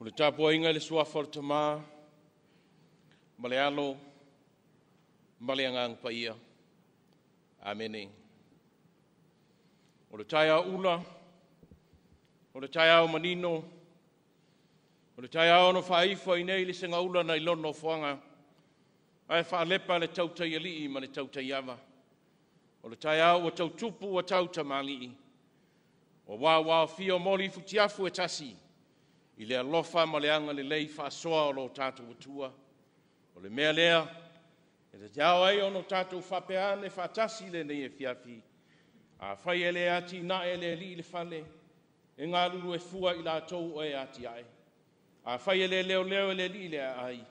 O le tapuaiga i le suafa o le Tama, ma le Alo, ma le Agaga Paia. Amene. O le taeao ula, o le taeao manino, o le taeao na faaifo ai nei le segaula nai lona nofoaga, ae faalepa le tautaialii ma le tautaiava. O le taeao ua tautupu ua tautamalii, ua wawaofia moli futiafu e tasi, i le alofa ma le agalelei faasoa o lo tatou Atua. O le mea lea, e te ao ai ona tatou faapea ane faatasi i lenei afiafi, afai e le atinae e le Alii le fale, e galulue fua i latou o e atiae. Afai e le leoleo e le Alii le aai,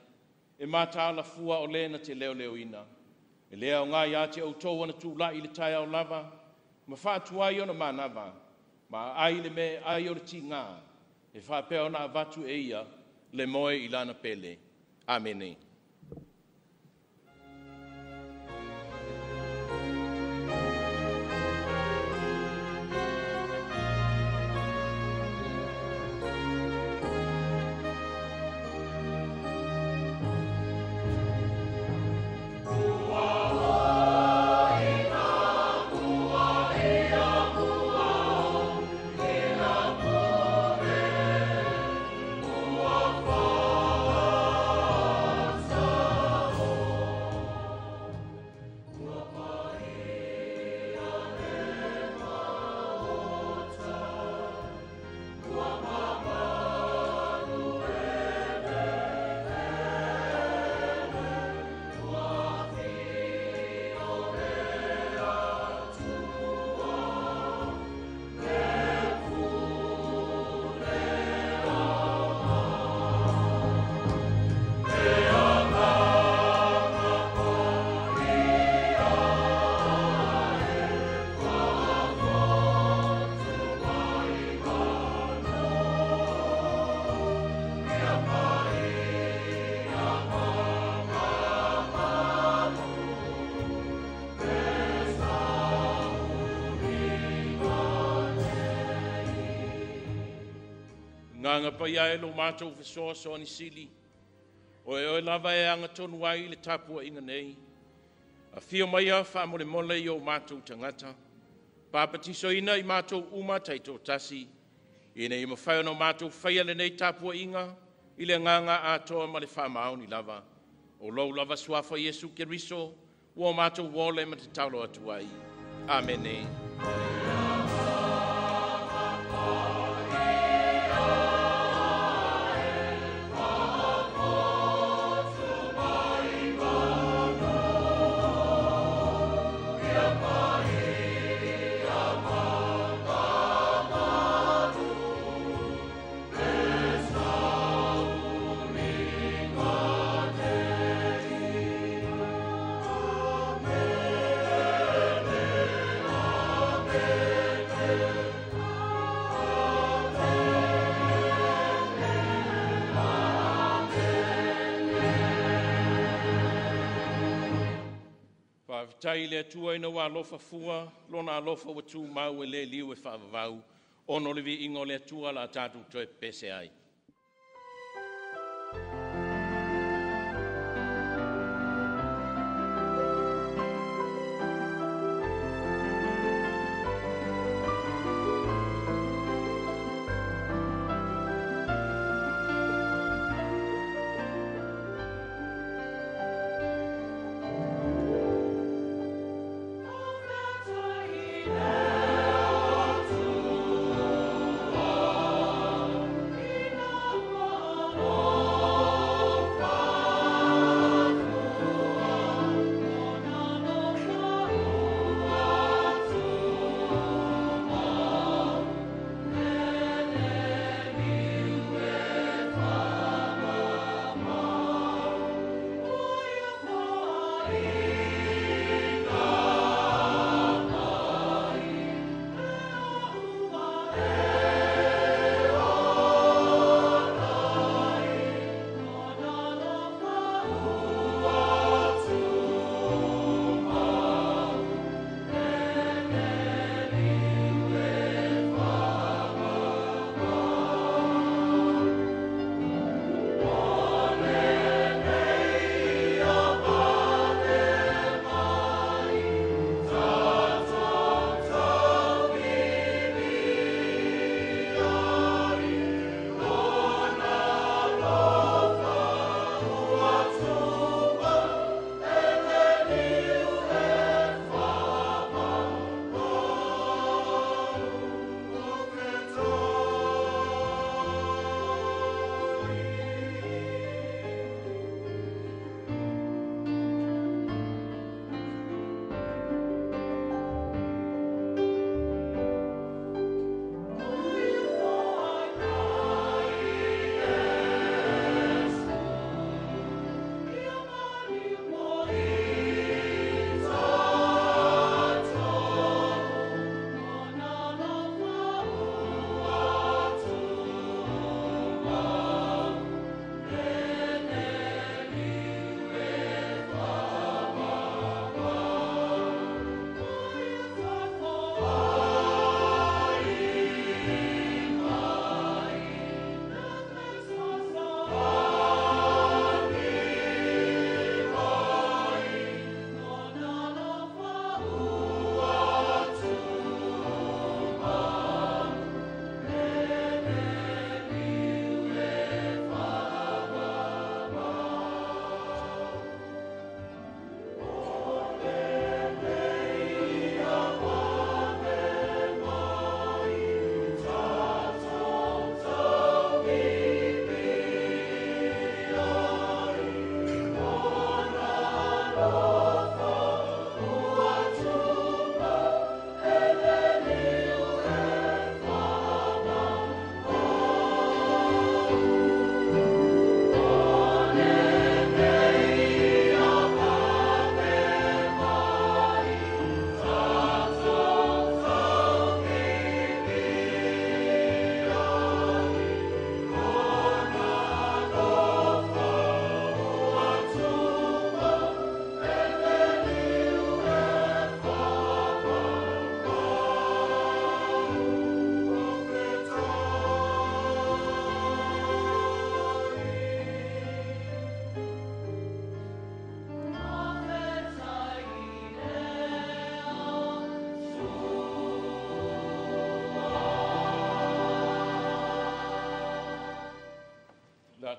e mataala fua o le na te leoleoina. E le aoga ia te outou ona tulai i le taeao lava, ma faatuai ona manava, ma aai le meaai o le tiga, e faapea ona avatu e ia le moe i lana pele. Amene. Agaga Paia e lo matou fesoasoani sili, o oe lava e agatonu ai le tapuaiga nei. Afio maia faamolemole i o matou tagata, papatisoina i matou uma taitoatasi, ina ia mafai ona matou faia lenei tapuaiga i le agaga atoa ma le faamaoni lava. O lou lava suafa Iesu Keriso, ua matou ole ma tatalo atu ai. Amene. Faafetai i le Atua ina ua alofa fua, lona alofa ua tumau e le liu e faavavau, ona o le viiga o le Atua la tatou toe pese ai. Atua.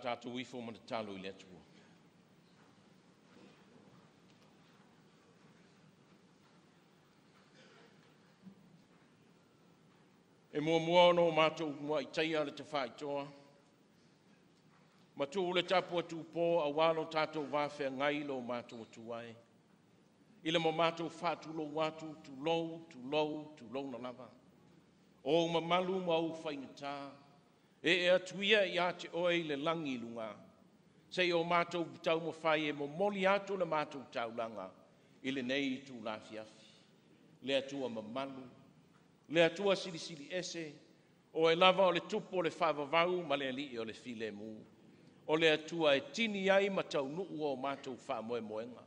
Tatou ifo ma tatalo i le Atua. E muamua ona o matou muaitaia le tafaitoa, matuu le tapu a tupo auā lo tatou vafeagai lo matou atua e. I le ma matou faatulou atu, tulou, tulou, tulou na lava. O mamalu ma ou faigata, e atu ia ia te oe i le langi i luga. Sei o matou taumafai e momoli atu le matou taulaga i lenei itula afiafi. Le Atua mamalu, le Atua silisili ese, o e lava o le tupu o le faavavau ma le alii o le filemu. O le Atua e tini ai ma taunuu o matou faamoemoega.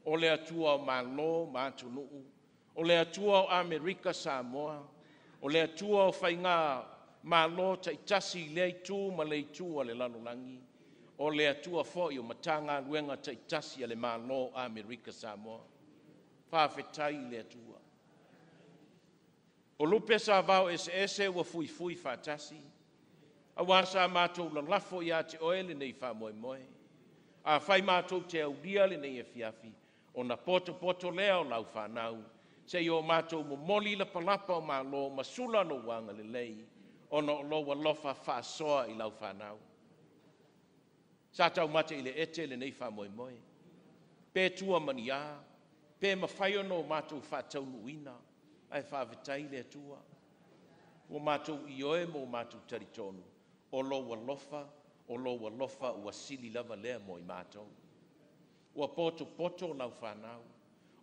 O le Atua o Malo ma atunuu, o le Atua o Amerika Samoa, o le Atua o faiga malo taitasi i lea itu ma le itu a le lalolagi, o le Atua foi o Matagaluega taitasi a le Malo o Amerika Samoa. Faafetai i le Atua. O lupe sa vao eseese ua fuifui faatasi, auā sa matou lalafo ia te oe lenei faamoemoe. Afai matou te aulia lenei afiafi, ona potopoto lea o lau fanau, seia o matou momoli lapalapa o malo ma sula lou agalelei, ona o lou alofa faasoa i lau fanau. Sa taumate i le ete lenei faamoemoe, pe tua ma ni a, pe mafai ona o matou faataunuuina, ae faafetai i le Atua. Ua matou ioe ma o matou talitonu, o lou alofa, o lou alofa ua sili lava lea mo i matou. Ua potopoto lau fanau,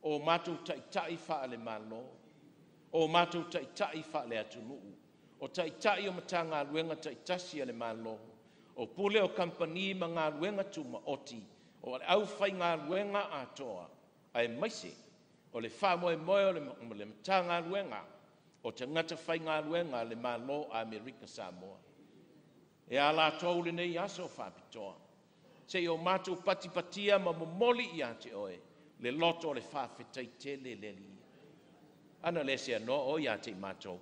o matou taitai faale-Malo, o matou taitai faale-atunuu, o taitai o Matagaluega taitasi a le Malo, o pule o kamupani ma galuega tumaoti, o le aufaigaluega atoa, aemaise o le faamoemoe o le Matagaluega o tagata faigaluega a le Malo o Amerika Samoa. E a latou lenei aso faapitoa, seia o matou patipatia ma momoli ia te oe le loto o le faafetai tele le Alii. Ana le seanoa oe ia te i matou,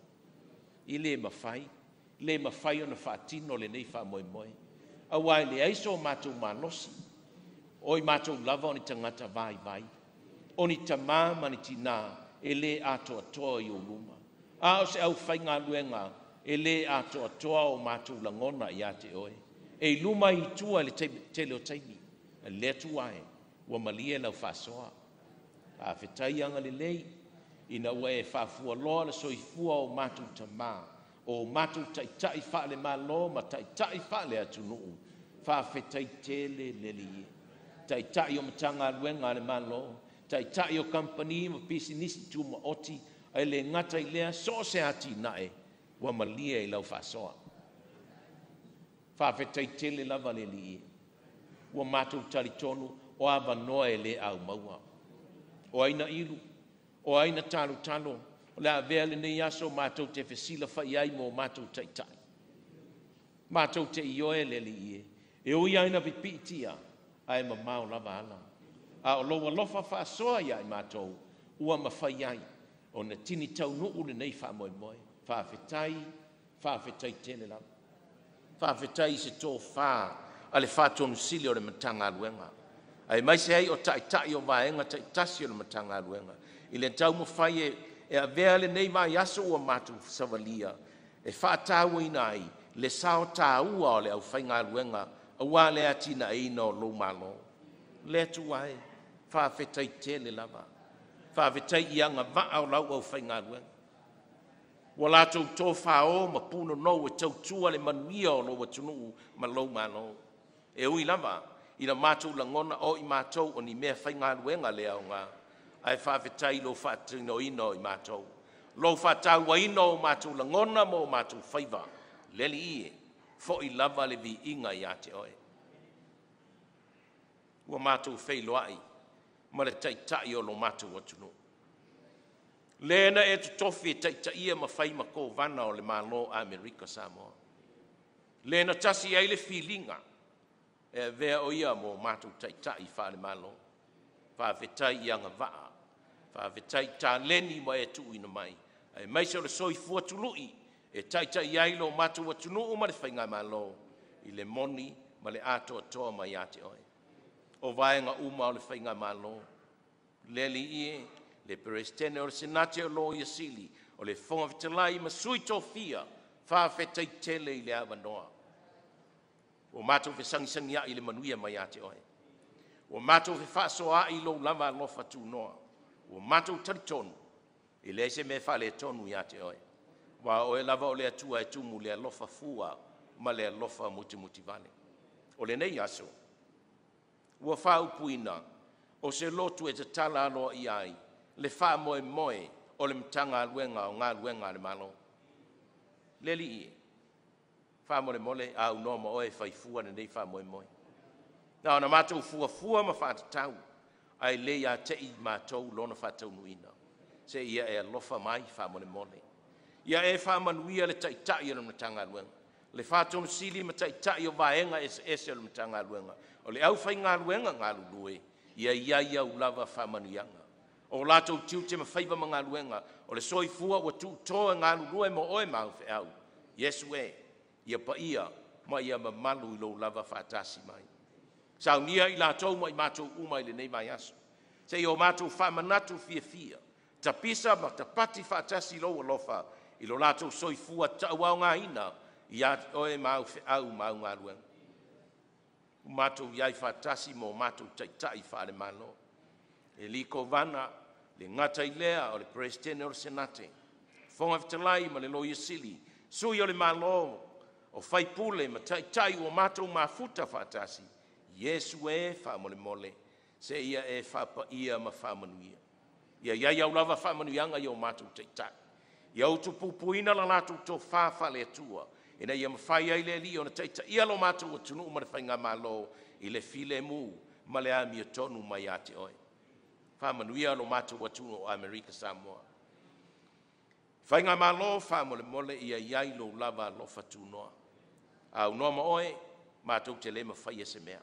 i le mafai, le mafai ona faatino lenei faamoemoe. Auā e leai so matou malosi, o i matou lava o ni tagata vaivai, o ni tamā ma ni tinā e le atoatoa i ou luma. A o se aufaigaluega e le atoatoa o matou lagona ia te oe. E i luma i tua i le tele o taimi, le Atua e, ua malie lau faasoa. Faafetai agalelei ina ua e faafualoa le soifua o matou tamā, o matou taitai faale-Malo ma taitai faale-atunuu. Faafetai tele le Alii. Taitai o Matagaluega a le Malo, taitai o kamupani ma pisinisi tumaoti, ae le gata i lea so o se atinae ua malie i lau faasoa. Faafetai tele lava le Alii. Ua matou talitonu o avanoa e le aumaua. O ai na ilu, o ai na talotalo, o le a avea lenei aso matou te fesilafai ai mo matou taitai. Matou te ioe le Alii e, E ui lava ina pipiitia, ae mamao lava ala. A o lou alofa faasoa ia i matou, ua mafai ai ona tini taunuu lenei faamoemoe. Faafetai, faafetai tele lava. Faafetai i se tofa a le Faatonusili o le Matagaluega, aemaise ai o taitai o vaega taitasi o le Matagaluega, i le taumafai e avea lenei vaiaso ua matou savalia e faatauaina ai le sao taua o le aufaigaluega aua le atinaeina o lou Malo. Le Atua e, faafetai tele lava. Faafetai i agavaa o lau aufaigaluega, ua latou tofao ma punonou e tautua le manuia o lou atunuu ma lou Malo. E ui lava ina matou lagona o i matou o ni mea faigaluega le aoga, ae faafetai i lou faatinoina o i matou, lou faatauaina o matou lagona ma o matou faiva. Le Alii e, foi lava le viiga ia te oe. Ua matou feiloai ma le taitai o lo matou atunuu, le na e totofi e taitaia ma fai ma kovana o le Malo o Amerika Samoa, le na tasi ai le filiga e avea o ia mo matou taitai faale-Malo. Faafetai i agavaa, faafetai i taleni ua e tuuina mai, aemaise o le soifua tului e taitai ai lo matou atunuu ma le faigamalo i le moni ma le atoatoa mai ia te oe. O vaega uma o le faigamalo, le Alii e, le Peresetene o le Senate o Loia Sili, o le Fofoga Fetalai ma sui tofia, faafetai tele i le avanoa. Ua matou fesagisagiai i le manuia mai ia te oe. Ua matou fefaasoaai i lou lava alofa tunoa. Ua matou talitonu, e leai se mea faaletonu ia te oe. Aua o oe lava o le Atua e tumu i le alofa fua ma le alofa mutimutivale. O lenei aso, ua faaupuina o se lotu e tatala aloaia ai le faamoemoe o le Matagaluega o Galuega a le Malo. Le Alii e, faamolemole aunoa ma oe e faifua lenei faamoemoe. Na ona matou fuafua ma faatatau, ae le ia te i matou lona faataunuuina. Se ia e alofa mai faamolemole. Ia e faamanuia le taitai o le Matagaluega, le Faatonusili ma taitai o vaega eseese o le Matagaluega, o le aufaigaluega galulue, ia i ai au lava faamanuiaga. O latou tiute ma faiva ma galuega, o le soifua ua tuuto e galulue mo oe ma au feau. Iesu e, ia paia ma ia mamalu i lou lava faatasi mai. Saunia i latou ma i matou uma i lenei vaiaso, seia o matou faamanatu fiafia, tapisa ma tapati faatasi lou alofa i lo latou soifua tauaogaina ia te oe ma au feau ma au galuega. Ua matou iai faatasi ma o matou taitai faale-Malo, le alii Kovana, le gata i lea o le Peresetene o le Senate, Fofoga Fetalai ma le Loia Sili, sui o le Malo, o faipule ma taitai ua matou mafuta faatasi. Iesu e, faamolemole, seia e faapaia ma faamanuia. Ia iai au lava faamanuiaga i o matou taitai. Ia utupupuina la latou tofa faale-Atua, ina ia mafai ai le Alii ona taitaia lo matou atunuu ma le faigamalo i le filemu ma le amiotonu mai ia te oe. Faamanuia lo matou atunuu o Amerika Samoa. Faigamalo faamolemole, ia iai lou lava alofa tunoa. Aunoa ma oe, matou te le mafaia se mea,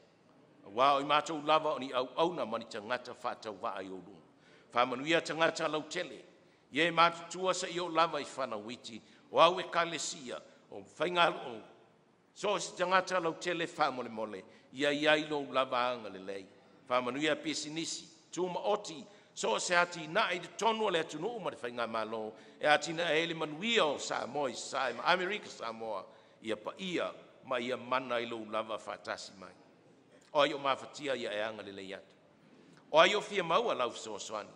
aua o i matou lava o ni auauna ma ni tagata faatauvaa i ou luma. Faamanuia tagata lautele, ia e matutua seia oo lava i fanauiti, o au ekalesia, o faiga o so o se tagata lautele, faamolemole, ia iai lou lava agalelei. Faamanuia pisinisi, tumaoti, so o se atinae i totonu o le atunuu ma le faigamalo e atinae ai le manuia o Samoa i Sasae ma Amerika Samoa, ia paia ma ia mana i lou lava faatasi mai. O ai o mafatia, ia e agalelei atu. O ai o fia maua lau fesoasoani,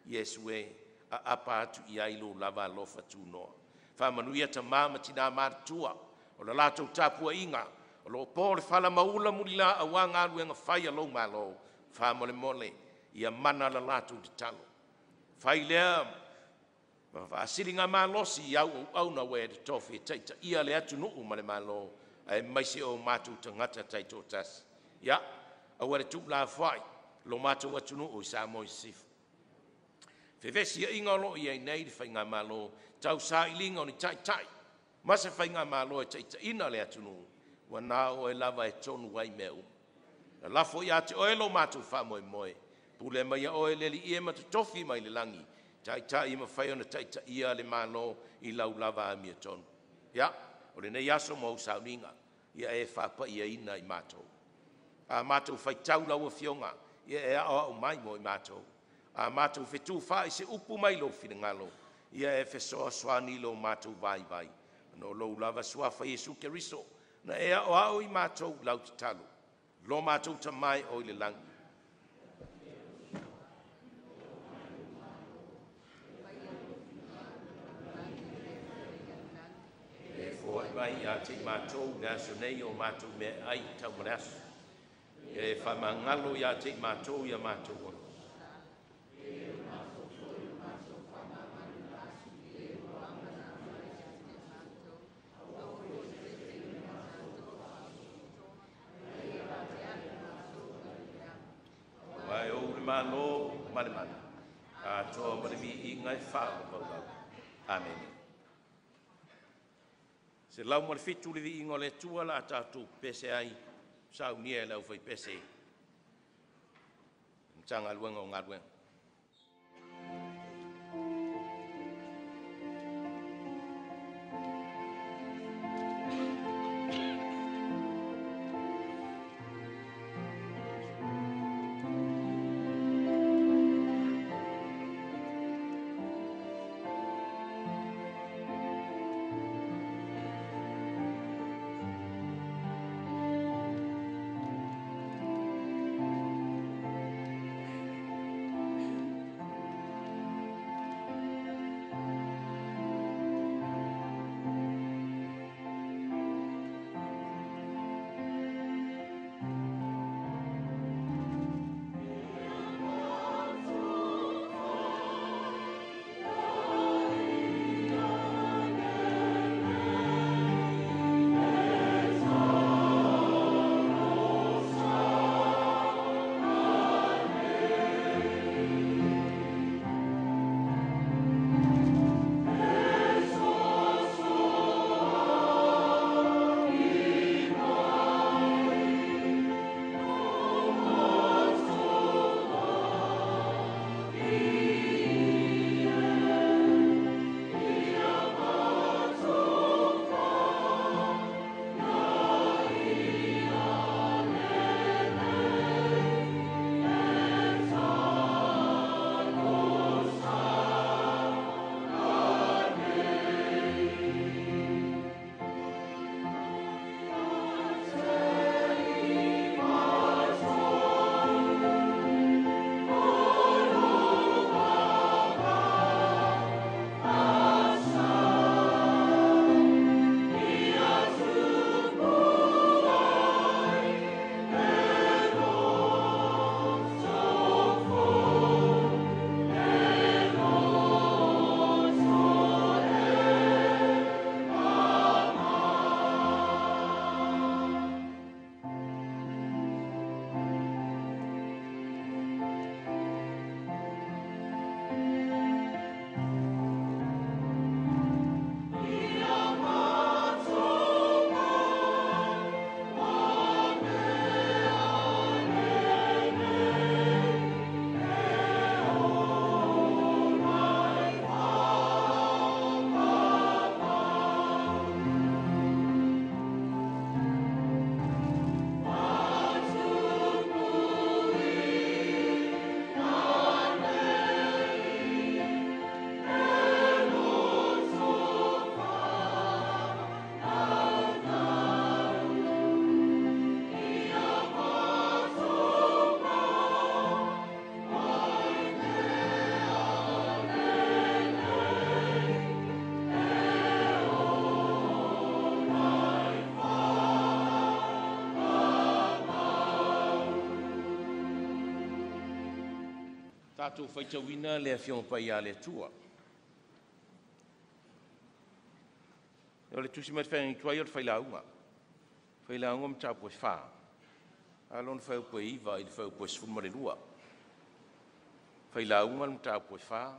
Iesu e, aapa atu i ai lou lava alofa tunoa. Faamanuia tamā ma tinā matutua, o le latou tapuaiga o loo po le fala maula mulila aua galuega fai a lou Malo. Faamolemole, ia mana la latou tatalo. Fai lea ma faasiligamalosi i au auauna ua e totofi e taitaia le atunuu ma le Malo, aemaise o matou tagata taitoatasi. Ia, aua le tuulafoai lo matou atunuu i Samoa i Sisifo. Fevesiaiga o loo i ai nei le faigamalo, tausailiga o ni taitai ma se faigamalo e taitaiina le atunuu, Ua na o oe lava e tonu ai mea uma. Na lafo ia te oe lo matou faamoemoe, pule mai oe le Alii e ma totofi mai le lagi, taitai ma fai ona taitaia le Malo i lau lava amiotonu. Ia, o lenei aso ma ou sauniga, ia e faapaiaina i matou. A matou faitau lau Afioga, ia e aoao mai mo i matou. A matou fetufaai se upu mai lou finagalo, ia e fesoasoani lo matou vaivai. Ona o lou lava suafa Iesu Keriso, na e aoao i matou lau tatalo, lo matou tamae o i le lagi. E foai mai ia te i matou le aso nei o matou mea ai tau ma le aso. Ia e faamagalo ia te i matou ia matou ona. Aua e ou le Malo ma le mana, atoa ma le viiga e faavavau. Amene. 107 le viiga o le Atua la tatou pese ai, saunia e le aufaipese Matagaluega o Galuega. Tatou faitauina le Afioga Paia a le Atua. O le tusi mai le Feagaiga Tuai o le Failauga. Failauga mataupu e 4, a lona fuaiupu e 9 i le fuaiupu e 12. Failauga le mataupu e 4,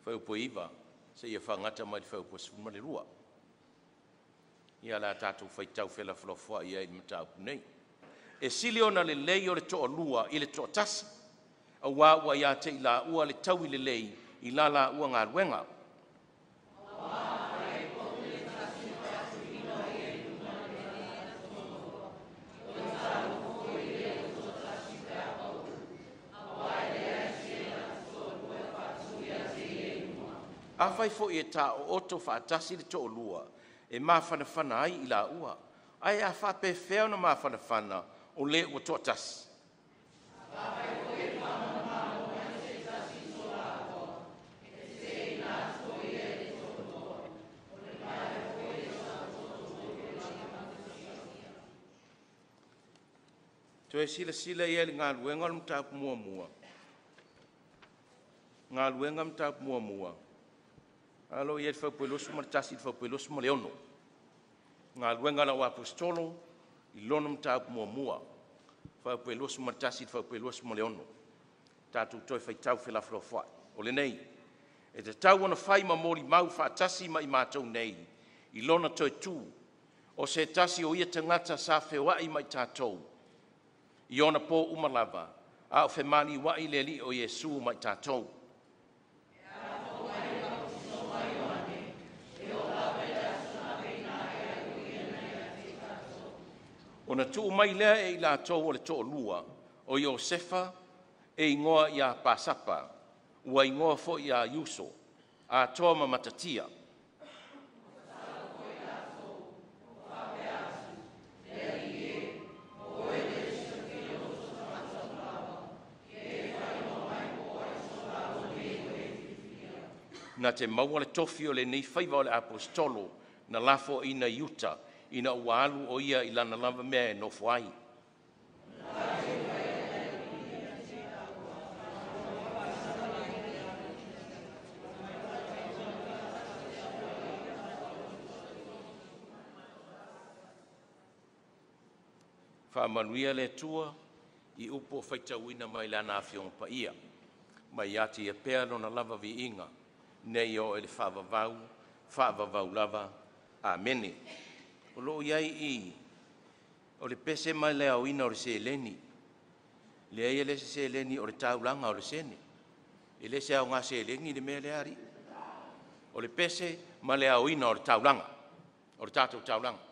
fuaiupu e 9 seia faagata mai le fuaiupu e 12. Ia o le a tatou faitau felafolafoai ai i le mataupu nei. E sili ona lelei o le toalua i le toatasi, auā ua ia te i laua le taui lelei i la laua galuega. Afai foi e taoto faatasi le toalua, e mafanafana ai i laua, ae a faapefea ona mafanafana o le ua toatasi? Toe silasila i ai i le galuega o le mataupu muamua, galuega mataupu muamua, a o lo o i ai le fuaiupu 21 i le fuaiupu 26. Galuega a le Aposetolo i lona mataupu muamua, fuaiupu 21 i le fuaiupu 26. Tatou toe faitau felafolafoai. O lenei, e tatau ona fai ma molimau faatasi ma i matou nei i lona toe tu, o se tasi o ia tagata sa feoai ma i tatou i ona po uma lava, a o femaliuai le Alii o Iesu ma i tatou. Ona tuu mai lea e i latou o le toalua, o Iosefa e igoa ia Pasapa, ua igoa foi ia Iuso, atoa ma Matatia. Na te maua le tofi o lenei faiva o le aposetolo na lafoaina i uta ina ua alu o ia i lana lava mea e nofo ai. Faamanuia le Atua i upu ua faitauina mai Lana Afioga Paia, ma ia te Ia pea Lona lava viiga, nei oo i le faavavau, faavavau lava. Amene. O lo o i ai i i, o le pese ma le aoina o le seleni. Leai, e le o se seleni, o le taulaga o le sene. E le se aoga seleni le mea lea alii. O le pese ma le aoina o le taulaga, o le tatou taulaga.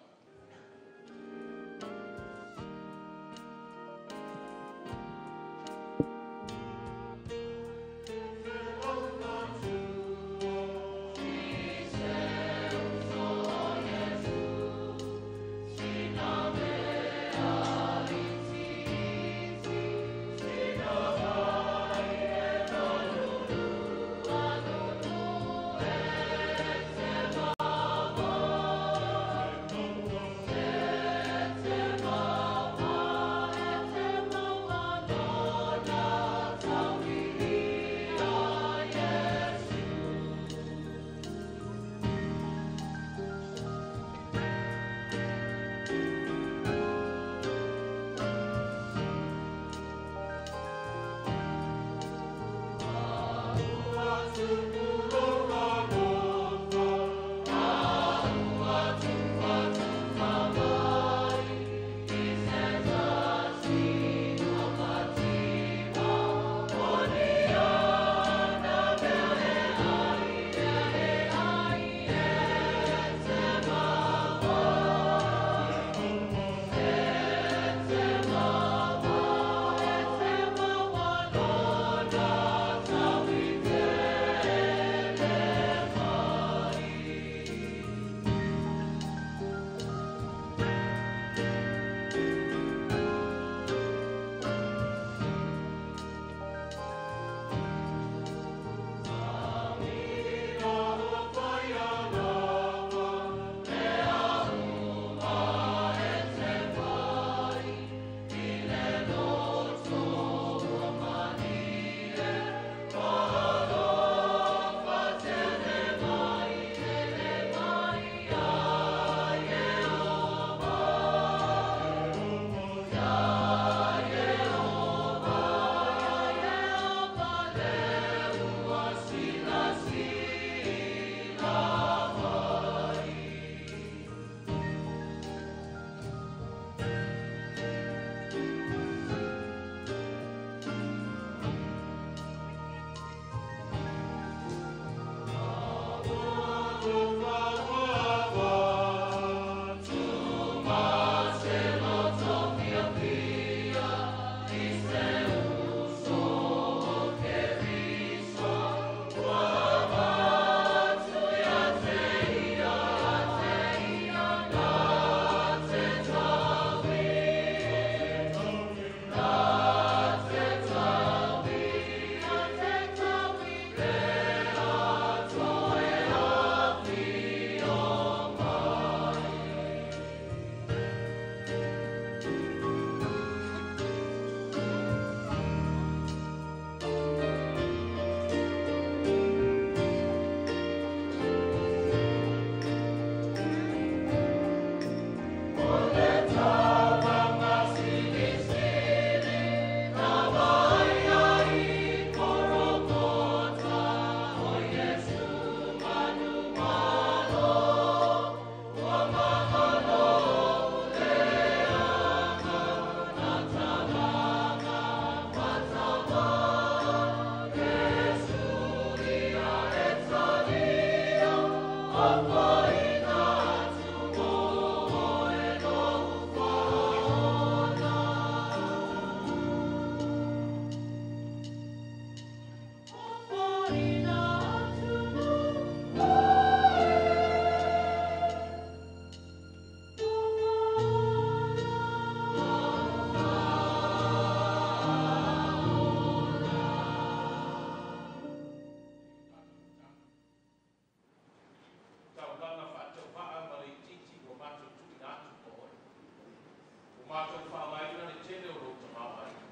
Matou faaaogaina le tele o lou tamaoaiga.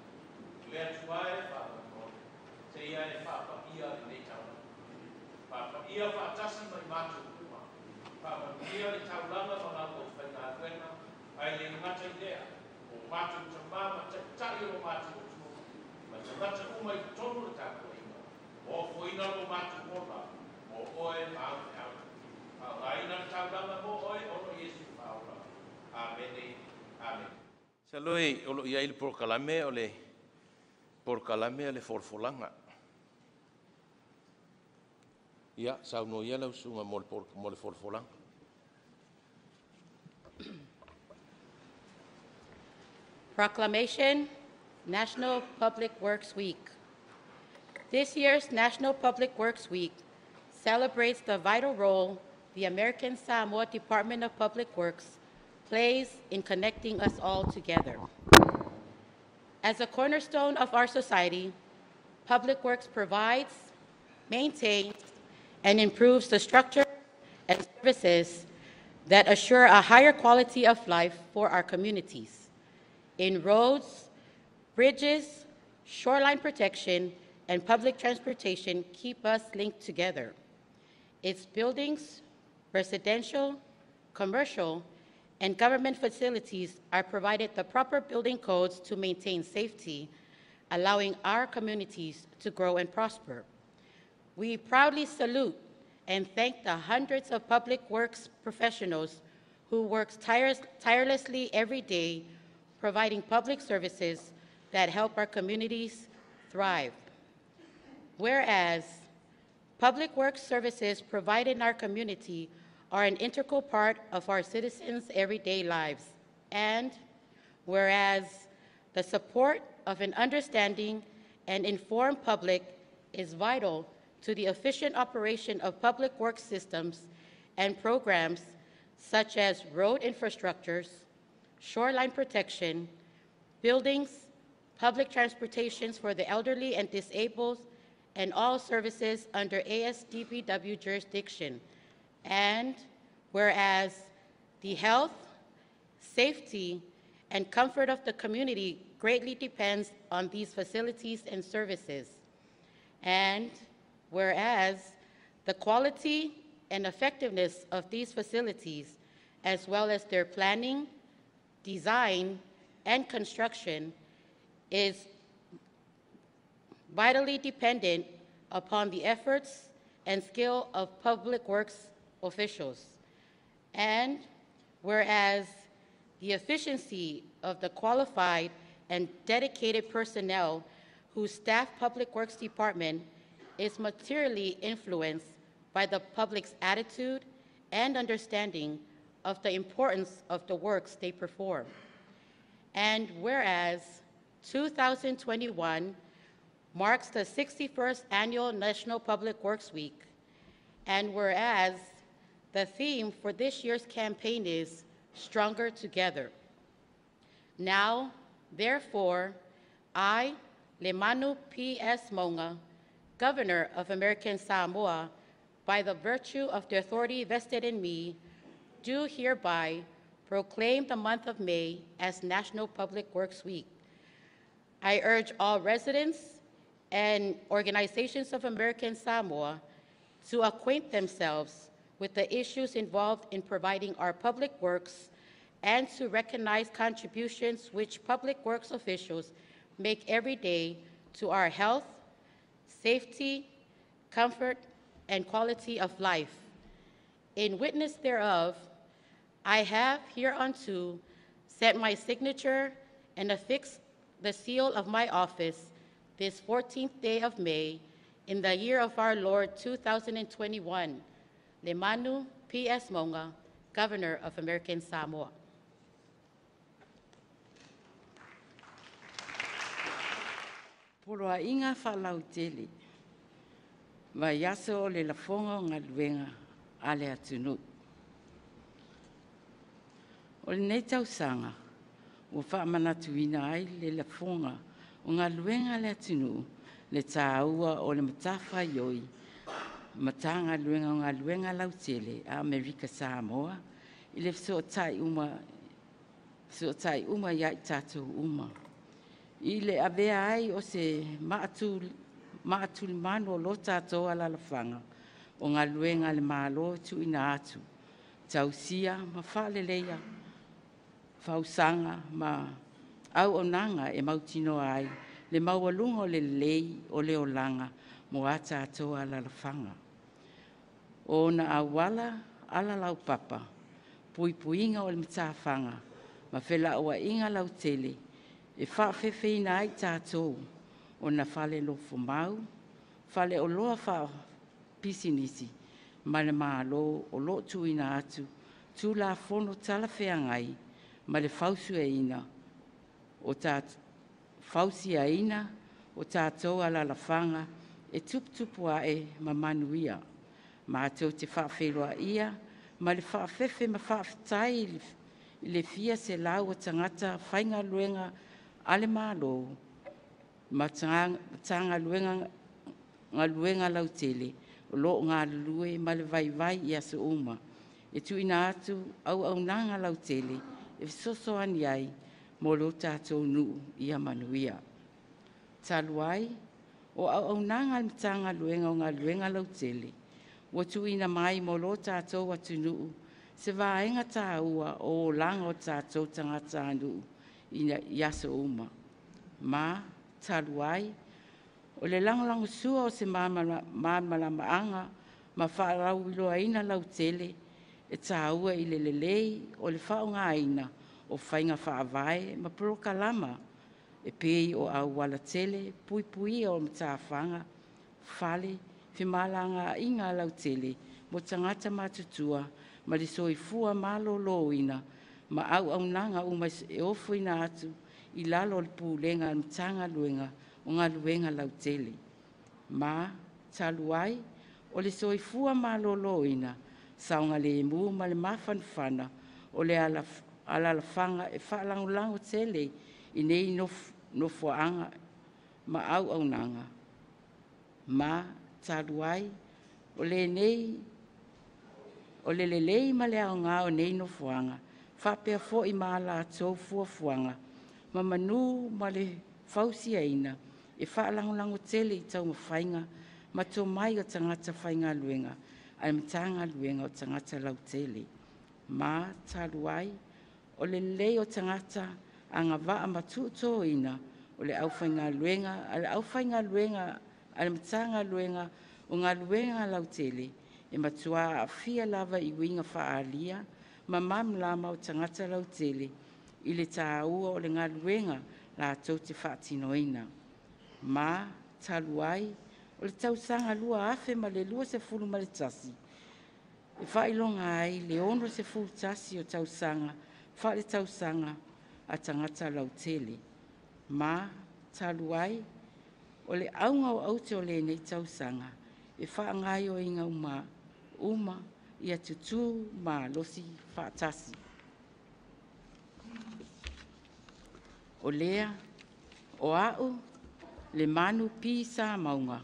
Le Atua e faamoemoe, seia e faapaia lenei taulaga. Faapaia faatasi ma i matou uma. Faamanuia le taulaga ma lau aufaigaluega, ae le gata i lea, o matou tama ma taitai o lo matou atunuu, ma tagata uma i totonu o le tapuaiga, ofoina lo matou ola, mo oe ma au feau. Faaaogaina le taulaga mo oe ona o Iesu faaola. Amene, amene. Masalo o lo o i ai le polokalame, o le polokalame o le folafolaga. Ia, saunoa ia lau susuga mo le folafolaga. Proclamation, National Public Works Week. This year's National Public Works Week celebrates the vital role the American Samoa Department of Public Works plays in connecting us all together. As a cornerstone of our society, Public Works provides, maintains, and improves the structure and services that assure a higher quality of life for our communities in roads, bridges, shoreline protection, and public transportation keep us linked together. Its buildings, residential, commercial, and government facilities are provided the proper building codes to maintain safety, allowing our communities to grow and prosper. We proudly salute and thank the hundreds of public works professionals who work tirelessly every day providing public services that help our communities thrive. Whereas public works services provided in our community are an integral part of our citizens' everyday lives, and whereas the support of an understanding and informed public is vital to the efficient operation of public works systems and programs such as road infrastructures, shoreline protection, buildings, public transportations for the elderly and disabled, and all services under ASDPW jurisdiction. And whereas the health, safety, and comfort of the community greatly depends on these facilities and services. And whereas the quality and effectiveness of these facilities, as well as their planning, design, and construction, is vitally dependent upon the efforts and skill of public works officials. And whereas the efficiency of the qualified and dedicated personnel who staff Public Works Department is materially influenced by the public's attitude and understanding of the importance of the works they perform. And whereas 2021 marks the 61st Annual National Public Works Week, and whereas the theme for this year's campaign is Stronger Together. Now, therefore, I, Lemanu P.S. Mauga, Governor of American Samoa, by the virtue of the authority vested in me, do hereby proclaim the month of May as National Public Works Week. I urge all residents and organizations of American Samoa to acquaint themselves with the issues involved in providing our public works and to recognize contributions which public works officials make every day to our health, safety, comfort, and quality of life. In witness thereof, I have hereunto set my signature and affixed the seal of my office this 14th day of May in the year of our Lord 2021. Lemanu P.S. Mauga, Governor of American Samoa. Poloaiga Faalautele, Vaiaso o le Lafoga o Galuega a le Atunuu. O lenei tausaga ua faamanatuina ai le lafoga o galuega a le atunuu le tāua o le matafaioi Matagaluega o Galuega Lautele a Amerika Samoa i le fesootai uma Fesootai uma ia i tatou uma. I le avea ai o se maatulimanu o lo tatou alalafaga, o galuega a le Malo tuuina atu, tausia ma faaleleia fausaga ma auaunaga e mautinoa ai le maualuga o le lelei o le olaga mo a tatou alalafaga. O ona auala alalaupapa, puipuiga o le matafaga ma felauaiga lautele e faafaifeina ai tatou ona falenofomau, faleoloa faapisinisi ma le Malo o lo o tuuina atu Tulafono talafeagai ma le fausiaina o tatou alalafaga e tuputupu ae ma manuia. Matou te faafeiloaia ma le faafefe ma faafetai i le fia selau o tagata faigaluega a le Malo ma Matagaluega galuega lautele o lo o galulue ma le vaivai i aso uma e tuuina atu auaunaga lautele e fesoasoani ai mo lo tatou nuu ia manuia. Talu ai o auaunaga a le Matagaluega o Galuega Lautele ua tuuina mai mo lo tatou atunuu se vaega taua o olaga o tatou tagatanuu i aso uma. Ma talu ai o le lagolagosua o se malamalamaaga ma faalauiloaina lautele e taua i le lelei o le faaaogaina o faiga faavae ma polokalama e pei o aualatele, puipuia o matafaga, fale, femalagaaiga lautele mo tagata matutua ma le soifua maloloina ma auaunaga uma e ofoina atu i lalo o le Pulega a le Matagaluega o Galuega Lautele. Ma talu ai o le soifua maloloina, saogalemu ma le mafanafana o le alalafaga e faalagolago tele i nei nofoaga ma auaunaga. Ma talu ai o le lelei ma le aoga o nei nofoaga faapea foi ma a latou fuafuaga ma manu ma le fausiaina e faalagolago tele i taumafaiga ma tomai o tagata faigaluega a le Matagaluega o Tagata Lautele. Ma talu ai o le lelei o tagata agavaa ma tutoina o le aufaigaluega a le aufaigaluega a le Matagaluega o Galuega Lautele e matua aafia lava i uiga faaalia ma malamalama o tagata lautele i le taua o le galuega latou te faatinoina. Ma talu ai o le tausaga 2021 e faailoga ai le 61 o tausaga faaletausaga a tagata lautele. Ma talu ai o le auga o aute o lenei tausaga e faagaoioiga uma ia tutu malosi faatasi. O lea, o a'u Lemanu P. Samauga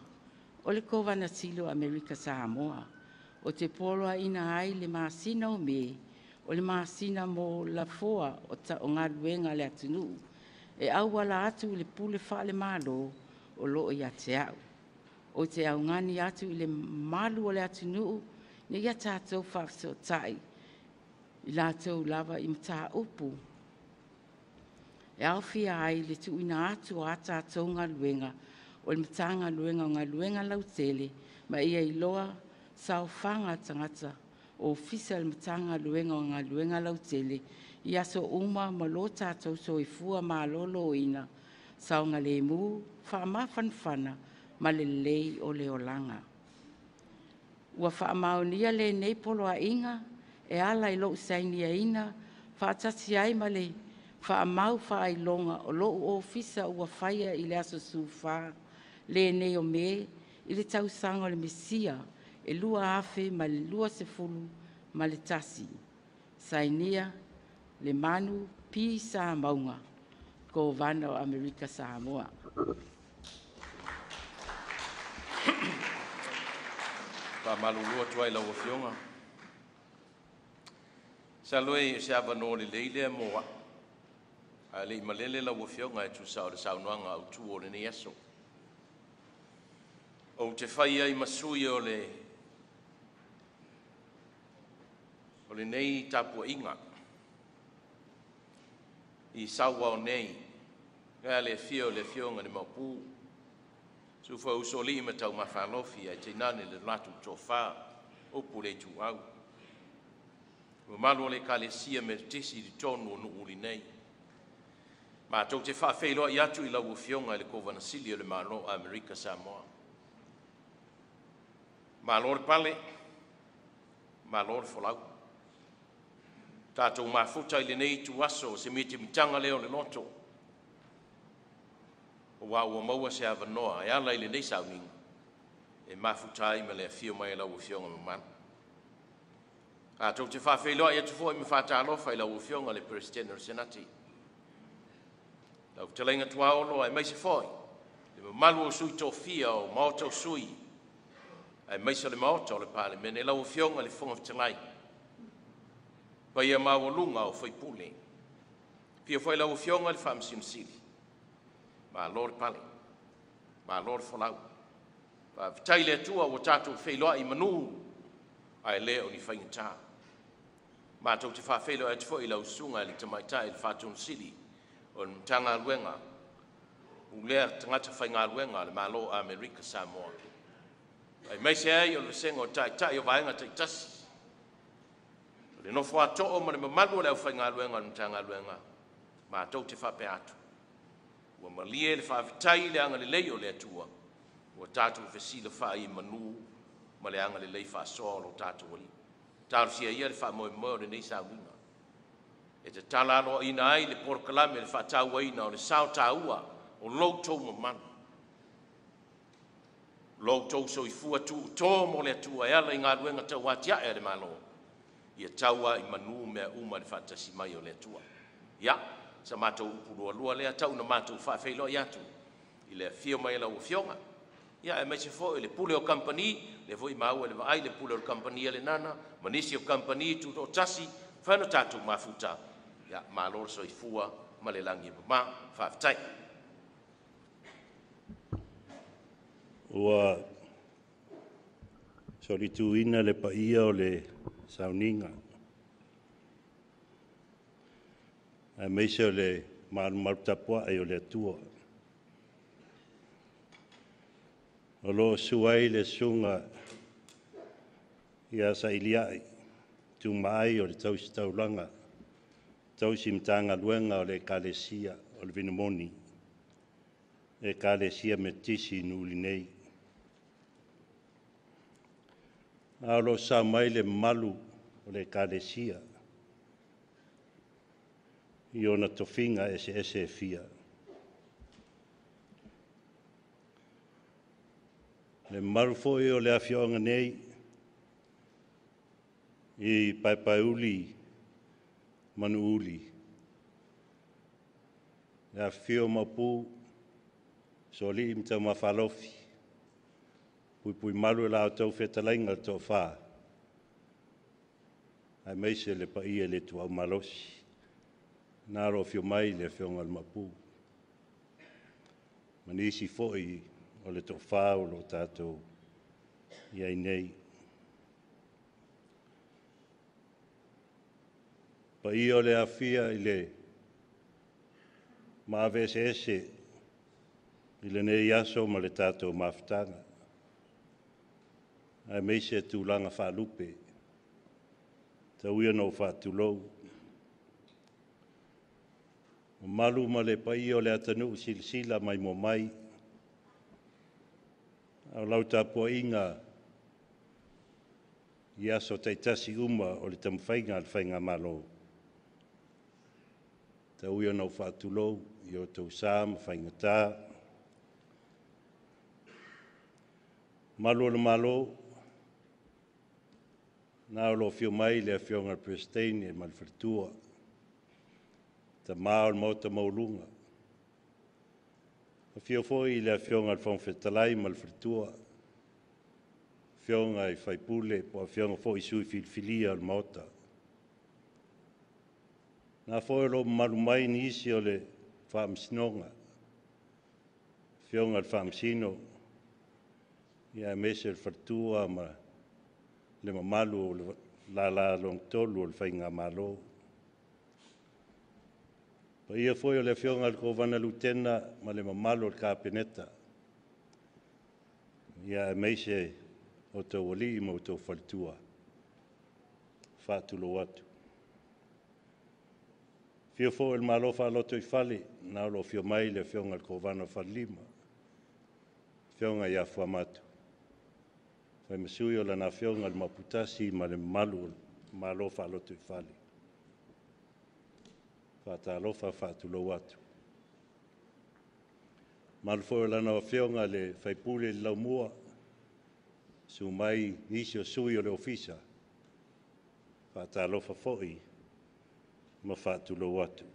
o le Kovana Sili o Amerika Samoa, ou te poloaiina ai le masina o Me, o le masina mo lafoa o galuega a le atunuu, e auala atu i le pule faale-Malo o lo o ia te a'u. Ou te augani atu i le mamalu o le atunuu ina ia tatou faafesootai i latou lava i mataupu e aofia ai le tuuina atu o a tatou galuega o le Matagaluega o Galuega Lautele ma ia iloa saofaga a tagata ofisa o le Matagaluega o Galuega Lautele i aso uma ma lo tatou soifua maloloina, saogalemu, faamafanafana ma le lelei o le olaga. Ua faamaonia lenei poloaiga e ala i lou sainiaina faatasi ai ma le faamau faailoga o lou ofisa ua faia i le aso 14 lenei o Me i le tausaga o le Mesia e 2021. Sainia Lemanu P. Samauga, Kovana o Amerika Samoa. Faamalulu atu ai i lau Afioga, masalo e se avanoa lelei lea mo a'u. Ae le i malele lau Afioga e tusa o le saunoaga autu o lenei aso, ou te fai ai ma sui o lenei tapuaiga i Sauao nei, ae a le afio o le Afioga i le Maopu, susu foi Usoalii ma Taumafalofi ae tainane le latou Toafa, upu i le Ituau, le mamalu o le Ekalesia Metotisi i totonu o Nuuuli nei. Matou te faafeiloai atu i lau Afioga i le Kovana Sili o le Malo o Amerika Samoa. Malo le pale, malo le folau. Ua tatou mafuta i lenei ituaso, o se mitamitaga lea o le loto, aua ua maua se avanoa e ala i lenei sauniga e mafuta ai ma le afio mai o lau Afioga Mamalu. Tatou te faafeiloai atu foi ma faatalofa i lau Afioga i le Peresetene o le Senati, lau fetalaiga Tuaolo aemaise foi le mamalu o sui tofia o Maota o Sui, aemaise o le Maota o le Palemene. Lau Afioga i le Fofoga Fetalai, paia maualuga o sui usufono. Afio foi lau Afioga i le Faamasino Sili, malo le pale, malo le folau. Faafetai i le Atua ua tatou feiloai i manu ae le o ni faigata. Matou te faafeiloai atu foi i lau Susuga i le Tamaitai le Faatonu Sili o le Matagaluega Pulea Tagata Faigaluega a le Malo o Amerika Samoa, aemaise ai o le vasega o Taitai o Vaega Taitasi, o le nofo a too ma le mamalu o le aufaigaluega a le Matagaluega. Matou te faapea atu, ua malie le faafetai i le agalelei o le Atua ua tatou fesilafai i manu ma le agalelei faasoa o lo tatou Alii. Talosia ia le faamoemoe o lenei sauniga e tatala aloaia ai le polokalame le faatauaina o le sao taua o lo outou mamalu, lo outou soifua tuuto mo le Atua e ala i galuega tauatiae a le Malo, ia tau lava i manu mea uma i le faatasi mai o le Atua. Ia, sa matou upu lualua lea, tau ina matou faafeiloai atu i le afio mai o lau Afioga, ia aemaise foi o le Pule o Kamupani, lea foi maua i le vaai le Pule o le Kamupani a Lenana ma nisi o Kamupani Tutoatasi, fai ona tatou mafuta, ia malo le soifua ma le lagi e mama. Faafetai. Ua solituina le paia o le sauniga, aemaise o le malumalu tapuai o le Atua. O lo o susu ai le susuga ia Sailiai Tumaai o le Tausi Taulaga, Tausi Matagaluega o le Ekalesia o le Vinomoni, Ekalesia Metotisi i Nuuuli nei. A o lo o sao mai le mamalu o le Ekalesia i ona tofiga eseese e fia. Le mamalu foi o le afioaga nei i Paepaeuli ma Nuuuli, le afifio o Maopu, Soalii ma Taumafalofi, puipuimalu e la outou fetalaiga le Toafa, aemaise le paia i le Ituau Malosi. Na o lo o afio mai le Afioga i le Maopu, ma nisi foi o le toafa o lo o tatou i ai nei. Paia o le afia i le maave eseese i lenei aso ma le tatou mafutaga, aemaise tulaga faalupe, tau ia ina ou faatulou. Mamalu ma le paia o le atunuu silasila maimoa mai, a o lau tapuaiga i aso taitasi uma o le taumafaiga a le Faigamalo, tau ia ina ou faatulou i outou sa ma faigata. Malu o le Malo, na o lo o afio mai le Afioga i le Peresetene ma le faletua, tama o le Maota Maualuga, afio foi le Afioga i le Fofoga Fetalai ma le faletua, afioga i sui usufono po o afioga foi i sui usufono filifilia o le Maota. Na foi o lo mamalu mai nisi o le Faamasinoga, Afioga i le Faamasino, ia aemaise o le faletua ma le mamalu o le lala lona tolu o le Faigamalo. Paia foi o le Afioga i le Kovana Lutena ma le mamalu o le Kapeneta, ia aemaise o outou alii ma outou faletua, faatulou atu. Afio foi o le Malo Faalotoifale, na o lo o afio mai le Afioga i le Kovana o Falelima, Afioga ia Fuamatu, fai ma sui o lana Afioga i le Maoputasi ma le mamalu o le Malo Faalotoifale. Faatalofa faatulou atu. Mamalu foi o lana Afioga i le Faipule i le Laumua, susu mai nisi o sui o le Ofisa, faatalofa foi ma faatulou atu.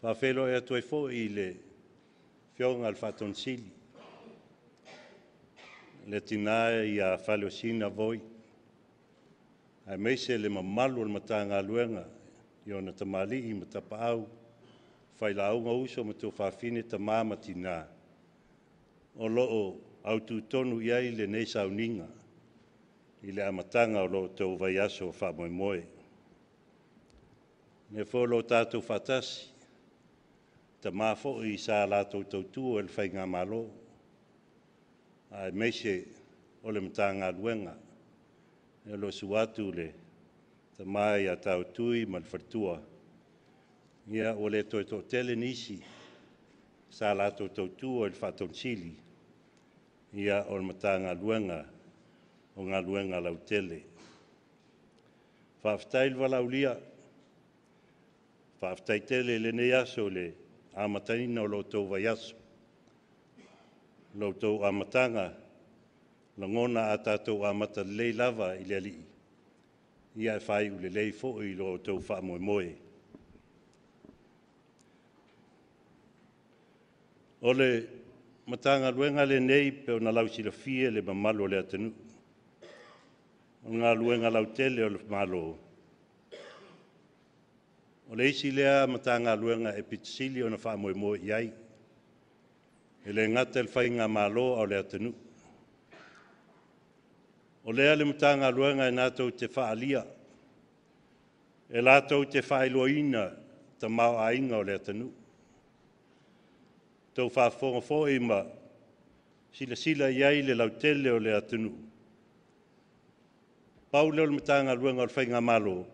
Faafeiloai atu ai foi i le Afioga i le Faatonu Sili, le tina ia Faleosina Voi, aemaise le mamalu o le Matagaluega i ona tamalii ma tapaau, failauga, uso ma tuafafine, tama ma tina o lo o aututonu i ai lenei sauniga i le amataga o lo outou vaiaso faamoemoe. O lea foi o lo o tatou faatasi, tama foi sa latou tautua i le Faigamalo, aemaise o le Matagaluega. O lo o susu atu le tama ia Tauatui ma le faletua, ia ua le toe toatele nisi sa latou tautua i le Faatonu Sili o le Matagaluega o Galuega Lautele. Faafetai le valaaulia, faafetai tele i lenei aso i le amataina o lo outou vaiaso, lo outou amataga, lagona a tatou amata lelei lava i le Alii, ia e faaiu lelei foi lo outou faamoemoe. O le Matagaluega lenei pei ona lausilafia e le mamalu o le atunuu, o le galuega lautele o le Malo, o le isi lea Matagaluega e aupito sili ona faamoemoe i ai, e le gata i le Faigamalo a o le atunuu. O lea le Matagaluega e natou te faaalia, e latou te faailoaina tamaoaiga o le atunuu. Ua outou faafofoga foi ma silasila i ai le lautele o le atunuu, pau lea o le Matagaluega o le Faigamalo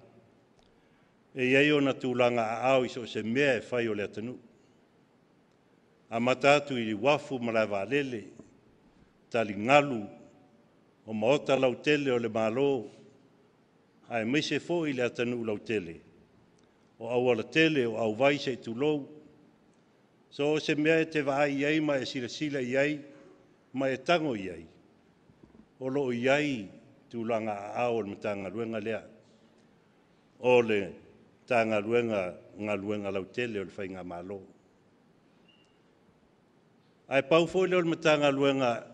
e i ai ona tulaga aao i so o se mea e fai o le atunuu. Amata atu i uafu ma malaevaalele, taligalu, o maota lautele o le Malo, aemaise foi le atunuu lautele, o aualatele, o auvai se i tulou. So o se mea e te vaai i ai ma e silasila i ai ma e tago i ai, o lo o i ai tulaga aao o le Matagaluega lea, o le Matagaluega o Galuega Lautele o le Faigamalo. Ae pau foi lea o le Matagaluega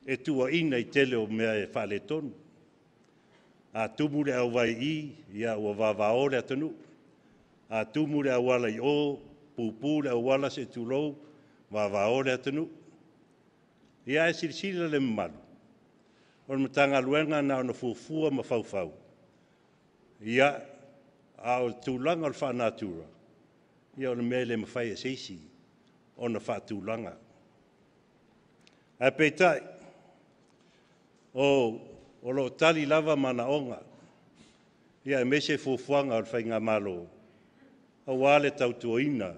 e tuuaina i tele o mea e faaletonu. A tumu le auvai i i, ia ua vavao le atunuu. A tumu le auala i o, pupu le auala se i tulou, vavao le atunuu. Ia ae silasila le mamalu, o le Matagaluega na ona fuafua ma faufau, ia, a o le tulaga o le faa-natura, ia o le mea e le mafai e se isi ona faatulaga. Ae peitai, o lo o tali lava manaoga, ia aemaise fuafuaga a le Faigamalo aua le tautuaina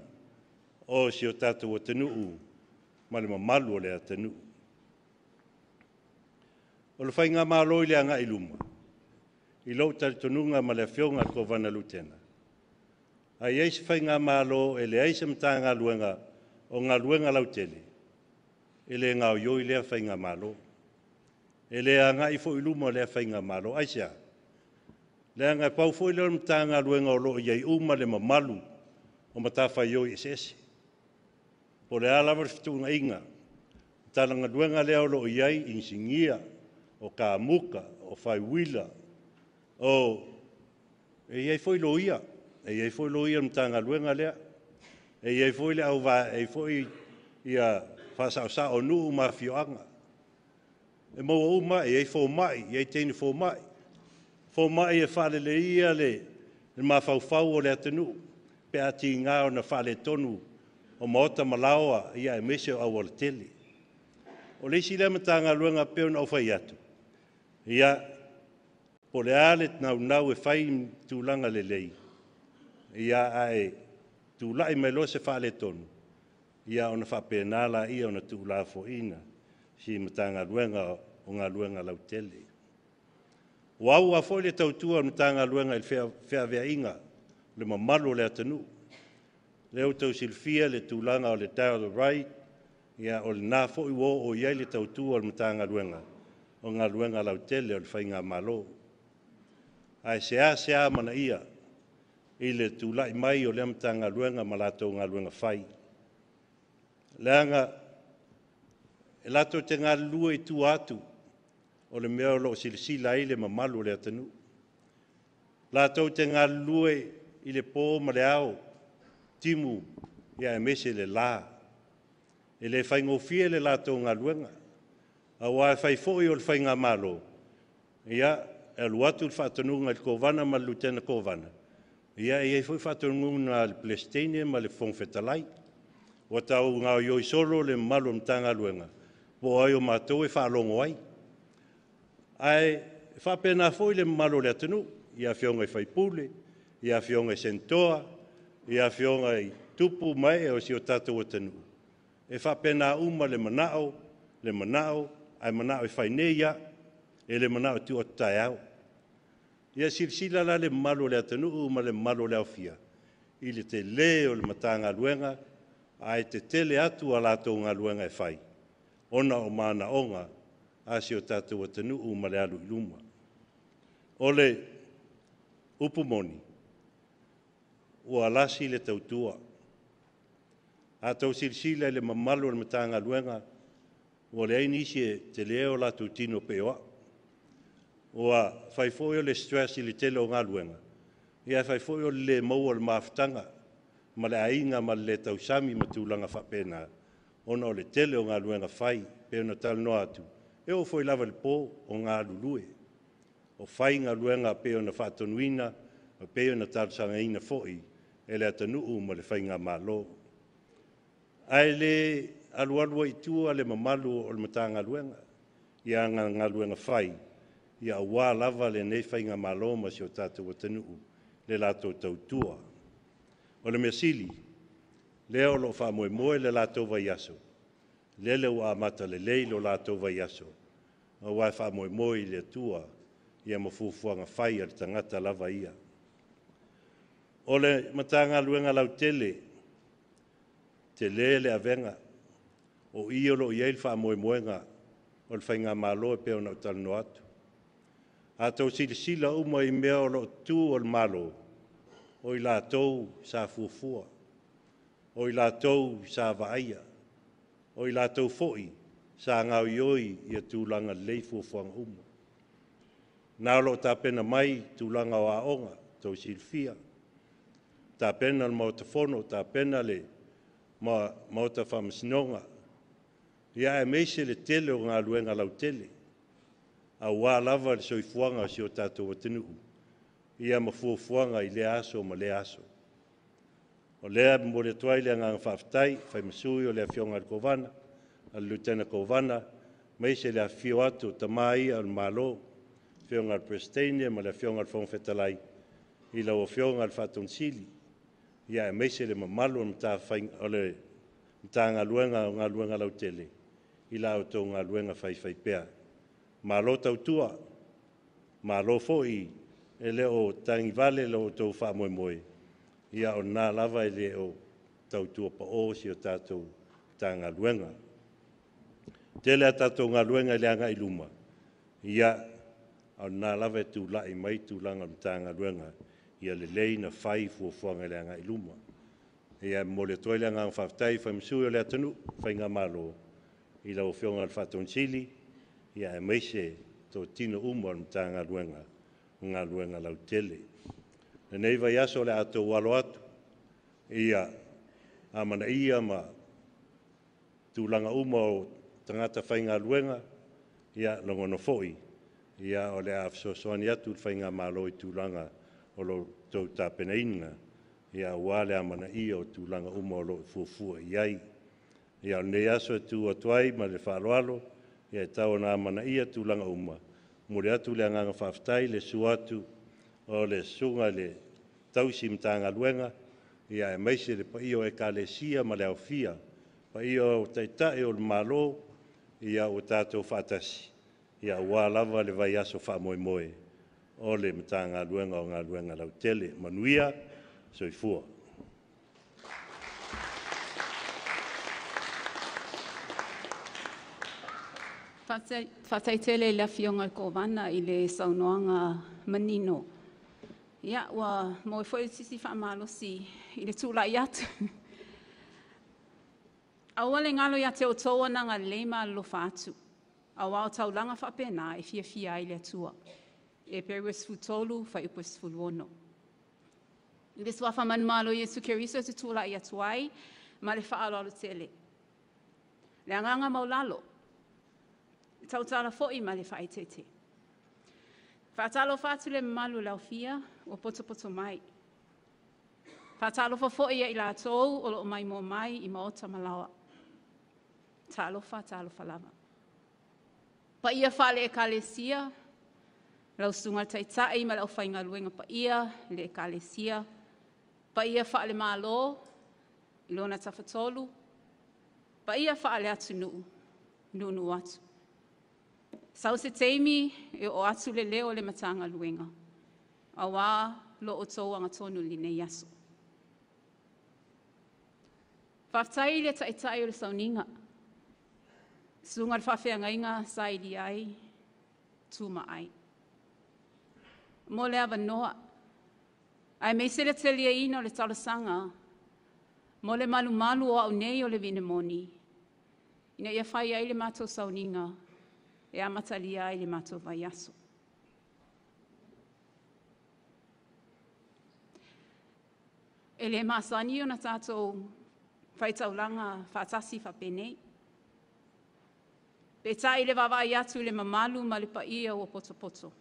o si o tatou atunuu ma le mamalu o le atunuu. O le Faigamalo i le agai i luma, i lou talitonuga ma le Afioga i le Kovana Lutena, a i ai se Faigamalo e leai se Matagaluega o Galuega Lautele, e le gaoioi lea Faigamalo. E le agai foi i luma lea Faigamalo. Aisea? Leaga e pau foi lea o le Matagaluega o lo o i ai uma le mamalu o matafaioi eseese. Po o le a lava le fetuunaiga, Matagaluega lea o lo o i ai inisinia, o kamuta, o fai uila, o E i ai foi loia, e i ai foi loia o le Matagaluega lea, e i ai foi le e i ai foi ia faasaosao o nuu ma afioaga. E maua uma, e i ai fomai, e i ai teine fomai. Fomai e faaleleia le mafaufau o le atunuu pe a tiga ona faaletonu o maota ma laoa, ia aemaise o aualatele. O le isi lea Matagaluega e pei ona ou fai atu, ia, po o le a le naunau e fai tulaga lelei, ia ae tulai mai loa se faaletonu, ia ona faapena laia ona tuulafoaiina si Matagaluega o Galuega Lautele. Ua aua foi le tautua a le Matagaluega i le feaveaiga o le mamalu o le atunuu. Lea ua outou silafia le tulaga o le Dial a Ride, ia o lena foi ua oo i ai le tautua a le Matagaluega o Galuega Lautele o le Faigamalo. Ae seasea amanaia i le tulai mai o lea Matagaluega ma latou galuega fai, leaga e latou te galulue i tua atu o le mea o lo o silasila ai le mamalu o le atunuu. Latou te galulue i le po ma le ao, timu aemaise le la. E le faigofie le latou galuega, aua e fai foi o le faigamalo, ia, e alu atu le faatonuga i le Kovana ma le Lutena Kovana, ia e i ai foi faatonuga a le Peresetene ma le Fofoga Fetalai. Ua tau gaoioi solo le mamalu o le Matagaluega, po o ai o matou e faalogo ai. Ae faapena foi le mamalu o le atunuu, i afioga i sui usufono, i afioga i Senatoa, i afioga i tupu ma ee o si o tatou atunuu, e faapena uma le manao, ae manao e fai nei lava, e le manao e tuu atu taeao. Ia silasila la le mamalu o le atunuu ma le mamalu o le aofia i le tele o le Matagaluega, ae tetele atu a latou galuega e fai ona o manaoga a si o tatou atunuu ma le alu i luma. O le upu moni, ua lasi le tautua. A outou silasila i le mamalu o le Matagaluega, ua leai nisi e tele o latou tino pei o au. Ua fai foi o le stress i le tele o galuega, ae fai foi o le le maua o le mafutaga ma le aiga ma le le tausami ma tulaga faapena, ona o le tele o galuega fai, pei ona talanoa atu, e oo foi lava i le po o galulue, o fai galuega pei ona faatonuina ma pei ona talosagaina foi e le atunuu ma le faigamalo. Ae le alualu ai i tua le mamalu o le Matagaluega i ana galuega fai, aua lava lenei faigamalo ma si o tatou atunuu i le latou tautua. O le mea sili, lea o lo o faamoemoe le latou vaiaso, lele ua amata lelei le latou vaiaso, aua e faamoemoe i le Atua ma fuafuaga fai a le tagata lava ia. O le Matagaluega lautele, tele le avega, o i o lo o i ai le faamoemoega o le faigamalo e pei ona ou talanoa atu. A outou silasila uma i mea o lo o tu o le Malo, o i latou sa fuafua, o i latou sa vaaia, o i latou foi sa gaoioi ia tulaga lelei fuafuaga uma. Na o lo o tapena mai tulaga o aoga, outou silafia, tapena le Maota Fono, tapena le Maota Faamasinoga, ia aemaise le tele o galuega lautele, aua lava le soifuaga o si o tatou atunuu, ia ma fuafuaga i lea aso ma lea aso. O lea e momoli atu ai le agaga faafetai, e fai ma sui o le Afioga i le Kovana, le Lutena Kovana, aemaise le afifio atu o tama ia o le Malo, le Afioga i le Peresetene ma le Afioga i le Fofoga Fetalai, i lau Afioga i le Faatonu Sili, aemaise le mamalu o le Matagaluega o Galuega Lautele i la outou galuega faifaipea. Malo tautua, malo foi e le o tagivale lo outou faamoemoe, ia o lena lava e le o tautua pao si a tatou Matagaluega. E tele a tatou galuega i le agai i luma, ia, a o lena lava e tulai mai tulaga o le Matagaluega ia lelei ona fai fuafuaga i le agai i luma. Ia e momoli atu ai le agaga faafetai e fai ma sui o le atunuu, Faigamalo, i lau Afioga i le Faatonu Sili, aemaise totino uma o le Matagaluega o Galuega Lautele. Lenei vaiaso o le a outou alo atu, ia amanaia ma tulaga uma o tagata faigaluega, ia lagona foi ia o le a fesoasoani atu le Faigamalo i tulaga o lo outou tapenaina, ia aua le amanaia o tulaga uma o lo o fuafua i ai. Ia o lenei aso e tu atu ai ma le faaaloalo, ia e tau ona amanaia tulaga uma, momoli atu le agaga faafetai i le susu atu o le Susuga i le Tausi Matagaluega, ia aemaise le paia o Ekalesia ma le aofia, paia o Taitai o le Malo, ia ua tatou faatasi, ia aua lava le vaiaso faamoemoe o le Matagaluega o Galuega Lautele. Manuia, soifua. Faafetai tele i le Afioga i le Kovana i le saunoaga manino. Ia, ua maua foi le sisi faamalosi i le tulai atu. Aua le galo ia te outou ona agalelei ma alolofa atu, aua o taulaga faapena e fiafia ai le Atua. Eperu 13, fuaiupu 16. I le suafa manumalo o Iesu Keriso ou te tulai atu ai ma le faaaloalo tele. Le agaga maulalo, e tautala foi ma le faaeteete. Faatalofa atu le mamalu o le aofia ua potopoto mai. Faatalofa foi ia i latou o lo o maimoa mai i maota ma laoa. Talofa, talofa lava. Paia faale-Ekalesia, lau Susuga i le Taitai ma le aufaigaluega paia i le Ekalesia, paia faale-Malo i lona tafatolu, paia faale-atunuu, nuunuu atu. Sau se taimi e oo atu le leo o le Matagaluega, aua lo outou agatonu i lenei aso. Faafetai i le taitai o le sauniga, susuga i le faafeagaiga sa ilia ai Tumaai, mo le avanoa, aemaise le taliaina o le talosaga mo le malumalu o au nei o le vinemoni, ina ia fai ai le matou sauniga e amatalia ai le matou vaiaso. E le masani ona tatou faitaulaga faatasi faapenei. Peitai i le vaavaai atu i le mamalu ma le paia ua potopoto,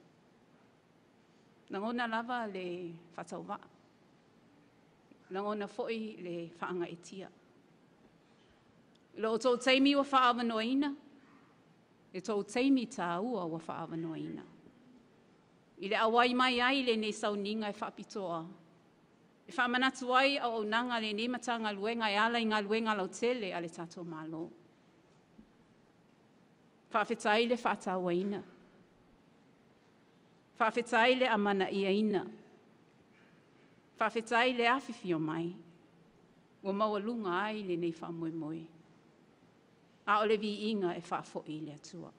lagona lava le faatauvaa, lagona foi le faagaeetia. I lo outou taimi ua faaavanoaina, le tou taimi taua ua faaavanoaina, i le auai mai ai i lenei sauniga e faapitoa, e faamanatu ai auaunaga a lenei Matagaluega e ala i galuega lautele a le tatou Malo. Faafetai le faatauaina, faafetai le amanaiaina, faafetai le afifio mai, ua maualuga ai lenei faamoemoe. A o le viiga e faafoi i le Atua.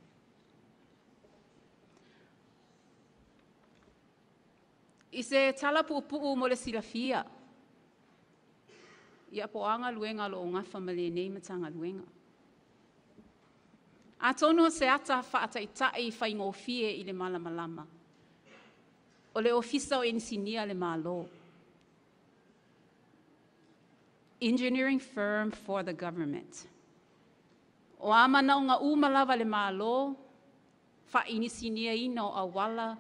I se tala puupuu mo le silafia, ia po o a galuega o lo o gafa ma lenei Matagaluega. Atonu o se ata faataitai faigofie i le malamalama, o le Ofisa o Inisinia a le Malo, Engineering Firm for the Government. O a manaoga uma lava a le Malo, faainisiniaina o auala,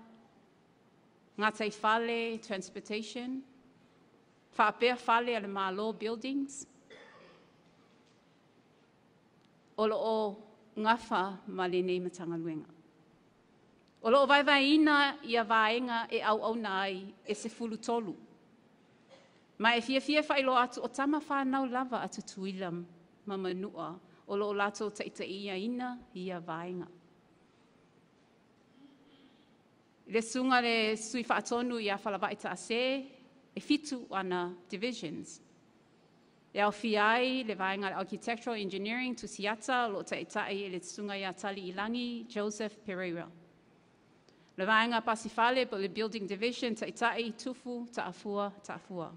gataifale, transportation, faapea fale a le Malo, buildings, o lo o gafa ma lenei Matagaluega. O lo o vaevaeina ia vaega e auauna ai e 13. Ma e fiafia e faailoa atu o tama fanau lava a Tutuila ma Manua o lo o latou taitaiaina ia vaega. I le susuga i le Sui Faatonu ia Falavai Taase, e 7 ana divisions. E aofia ai le vaega Architectural Engineering Tusiata o lo o taitai e le susuga ia Taliilagi Joseph Pereira. Le vaega Pasifale po o le Building Division taitai Tufu Taafua Taafua.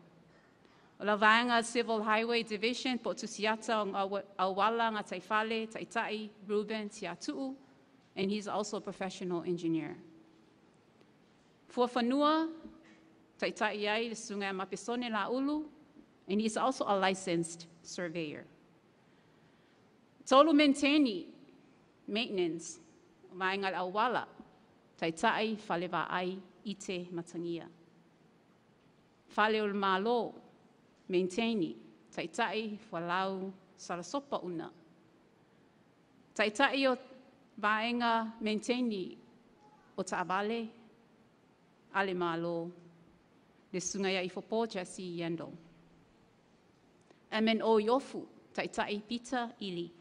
O le vaega Civil Highway Division po o Tusiata o Auala Gataifale taitai Ruben Tiatuu, and he's also a professional engineer. Fuafanua, Taitai ai le susuga ia Mapesone Laulu, and he is also a licensed surveyor. Tolu Menteni, maintenance, vaega le auala, taitai Falevaai Ite Matangia. Fale o le Malo, maintaini, taitai Fualau Salasopa Una. Taitai o vaega maintaini o taavale a le Malo, le susuga ia Ifopo Jesse Yendo. MNO i Ofu, taitai Peter Ili.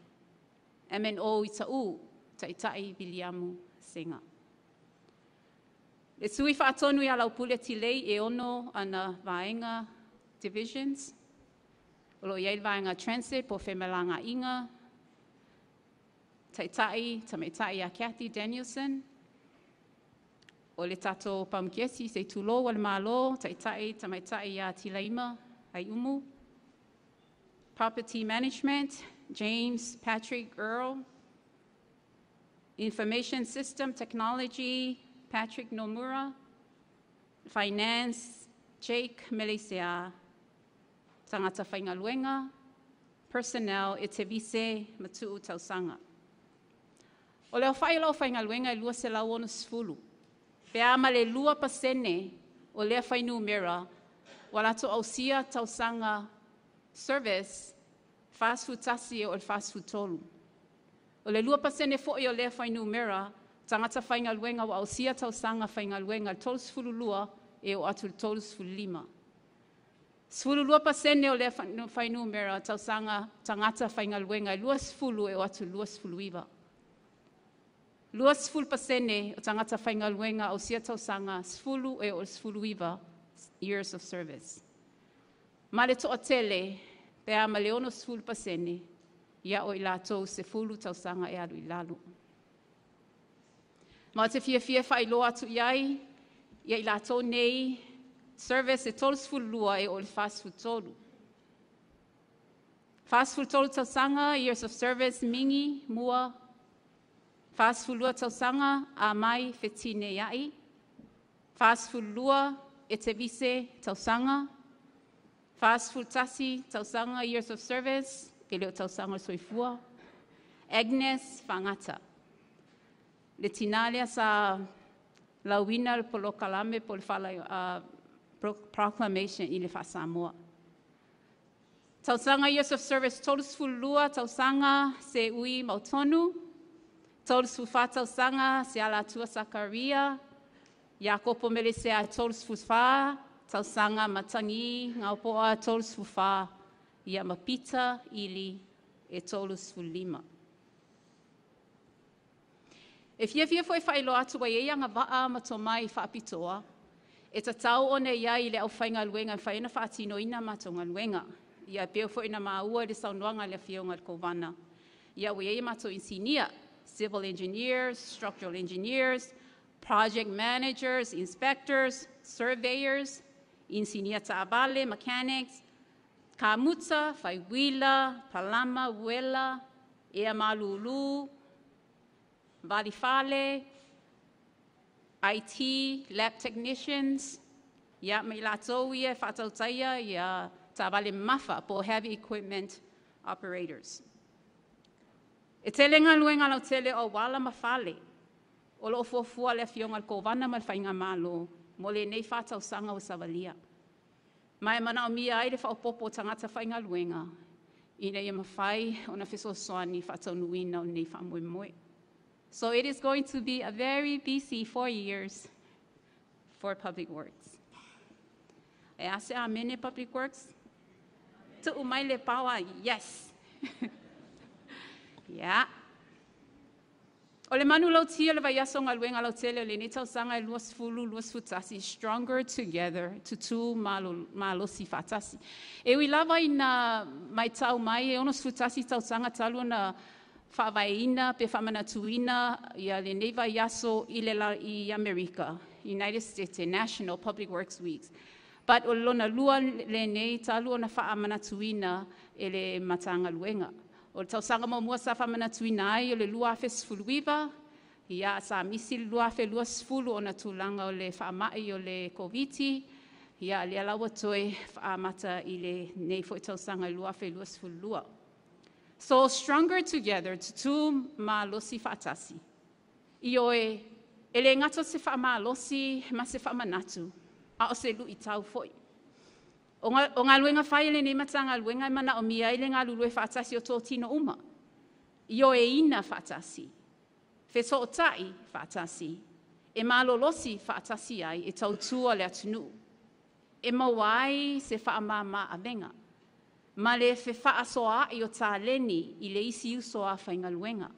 MNO i Ta'u, taitai Viliamu Sega. Le sui faatonu ia Laupule Tilei e ono ana vaega divisions. O lo o i ai le vaega transit po o femalagaaiga, taitai tamaitai ia Kathy Danielson. O le tatou pamukesi se i tulou a le Malo, taitai tamaitai ia Tilaima Aiumu. Property Management, James Patrick Earl. Information System Technology, Patrick Nomura. Finance, Jake Melesea. Tagata Faigaluega. Personnel, Etevise Matu'u Tausaga. O le aofai o le aufaigaluega e 260. Pe a ma le 2% o lea fuainumera ua latou ausia tausaga service 41 e oo i le 43. O le 2% foi o lea fuainumera tagata faigaluega ua ausia tausaga faigaluega 32 e oo atu i le 35. 12% o lea fuainumera tausaga tagata faigaluega e 20 e oo atu i le 29. 20% o tagata faigaluega ausia tausaga 10 e oo i le 19 years of service. Ma le toatele, pe a ma le 60%, ia o i latou 10 tausaga e alu i lalo. Ma ou te fiafia e faailoa atu i ai, ia i latou nei, service e 32 e oo i le 43. 43 tausaga, years of service, Mingi, Mua. 42 tausaga, Amai Fetine Ai. 42, Etevise tausaga. 41 tausaga, years of service, e le o tausaga o le soifua. Agnes Fagata. Le tina lea sa lauina le polokalame po o le proclamation i le faa-Samoa. Tausaga years of service 32 tausaga se ui mautonu, 34 tausaga se Alatua Sakaria, Iakopo Melesea 34 tausaga Matagi Gaopoa 34, ia ma Peter Ili e 35. E fiafia foi faailoa atu ua i ai agavaa ma tomai faapitoa e tatau ona i ai i le aufaigaluega e mafai ona faatinoina matou galuega. Ia pei foi ona maua i le saunoaga a le Afioga i le Kovana, ia ua i ai matou inisinia, civil engineers, structural engineers, project managers, inspectors, surveyors, inisinia taavale, mechanics, kamuta, faiuila, palama, uela, ea malulu, valifale, IT, lab technicians, ia ma i latou ia e faatautaia ia taavale mamafa po o heavy equipment operators. E tele galuega lautele o auala ma fale o lo o fuafua le Afioga i le Kovana ma le Faigamalo mo lenei 4 tausaga ua savalia. Ma e manaomia ai le faaopoopo o tagata faigaluega ina ia mafai ona fesoasoani faataunuuina o lenei faamoemoe. So it is going to be a very busy 4 years for Public Works. E a se amene Public Works? Tuu mai le power, yes. Yeah. O le manulauti o le vaiaso galuega lautele o lenei tausaga e 2021, Stronger Together, tutū malosi faatasi. E ui lava ina matau mai e 61 tausaga talu ona faavaeina pe faamanatuina ia lenei vaiaso i le i Amerika, United States National Public Works Weeks. But o lona lua lenei talu ona faamanatuina e le Matagaluega. O le tausaga muamua sa faamanatuina ai o le 2019, ia sa misi le 2020 ona tulaga o le faamai o le Koviti. Ia, lea la ua toe fa'amata i lenei fo'i tausaga i 2022. So, stronger together, tutū malosi fa'atasi. Ioe, e lē gata o se fa'amalosi ma se fa'amanatu, a o se lu'itau fo'i. O galuega fai a lenei Matagaluega e mana'omia ai le galulue fa'atasi o totino uma. Ioeina fa'atasi, feso'ota'i fa'atasi, e malolosi fa'atasi ai e tautua le atunu'u. E maua ai se fa'amāmā avega, ma le fefa'asoa'i o taleni i le isi uso a faigaluega.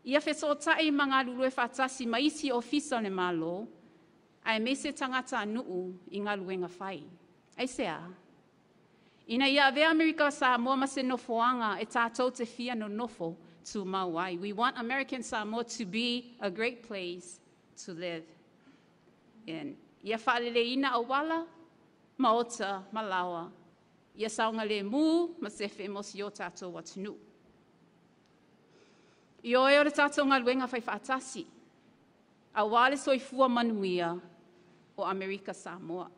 Ia feso'ota'i ma galulue fa'atasi ma isi ofisa o le Mālō, aemaise tagatanu'u i galuega fai. Aisea? Ina ia avea Amerika Samoa ma se nofoaga e tatou te fia nonofo tumau ai. We want American Samoa to be a great place to live in. Ia fa'aleleiina auala, maota ma laoa. Ia saogalēmū ma sefe mo si o tatou atunu'u. Ioe o le tatou galuega fai fa'atasi, auā le soifua manuia o Amerika Samoa.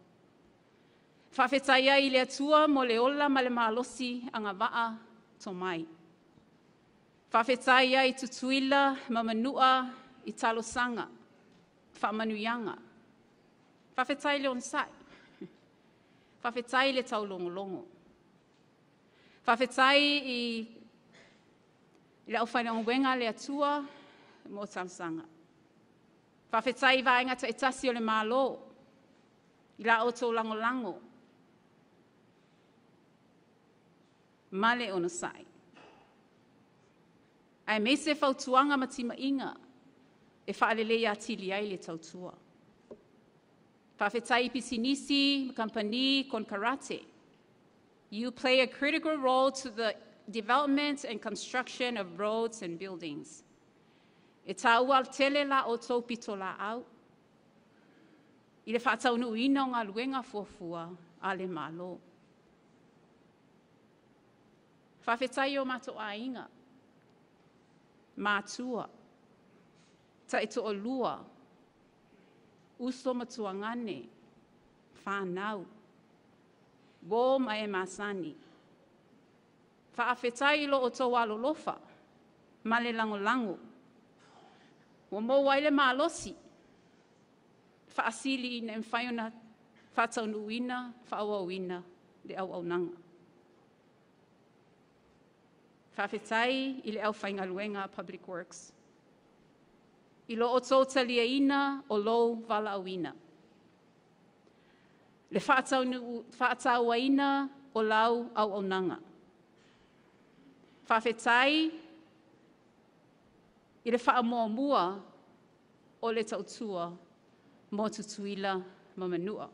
Fa'afetai ai i le Atua mo le ola ma le malosi agava'a tomai. Fa'afetai ai Tutuila ma Manu'a i talosaga, fa'amanuiaga. Fa'afetai le onosa'i. Fa'afetai le taulogologo. Fa'afetai i le aufaigaluega a le Atua mo talosaga. Fa'afetai i vaega ta'itasi o le Mālō, i la outou lagolago ma le onosa'i. Aemaise fautuaga ma tima'iga e fa'alelei atili ai le tautua. Fa'afetai i pisinisi, kamupani, konekarate. You play a critical role to the development and construction of roads and buildings. E tāua tele la outou pitola'au i le fa'ataunu'uina o galuega fuafua a le Mālō. Fa'afetai o matou aiga, matua, ta'ito'olua, uso ma tuagane, fanau, uō ma e masani. Fa'afetai i lo outou alolofa ma le lagolago. Ua maua ai le malosi, fa'asili ina e mafai ona fa'ataunu'uina, fa'aauauina le auaunaga. Fa'afetai i le aufaigaluega Public Works. I lo outou taliaina o lou vala'auina. Le fa'atāuaina o lau auaunaga. Fa'afetai i le fa'amuamua o le tautua mo Tutuila ma Manua.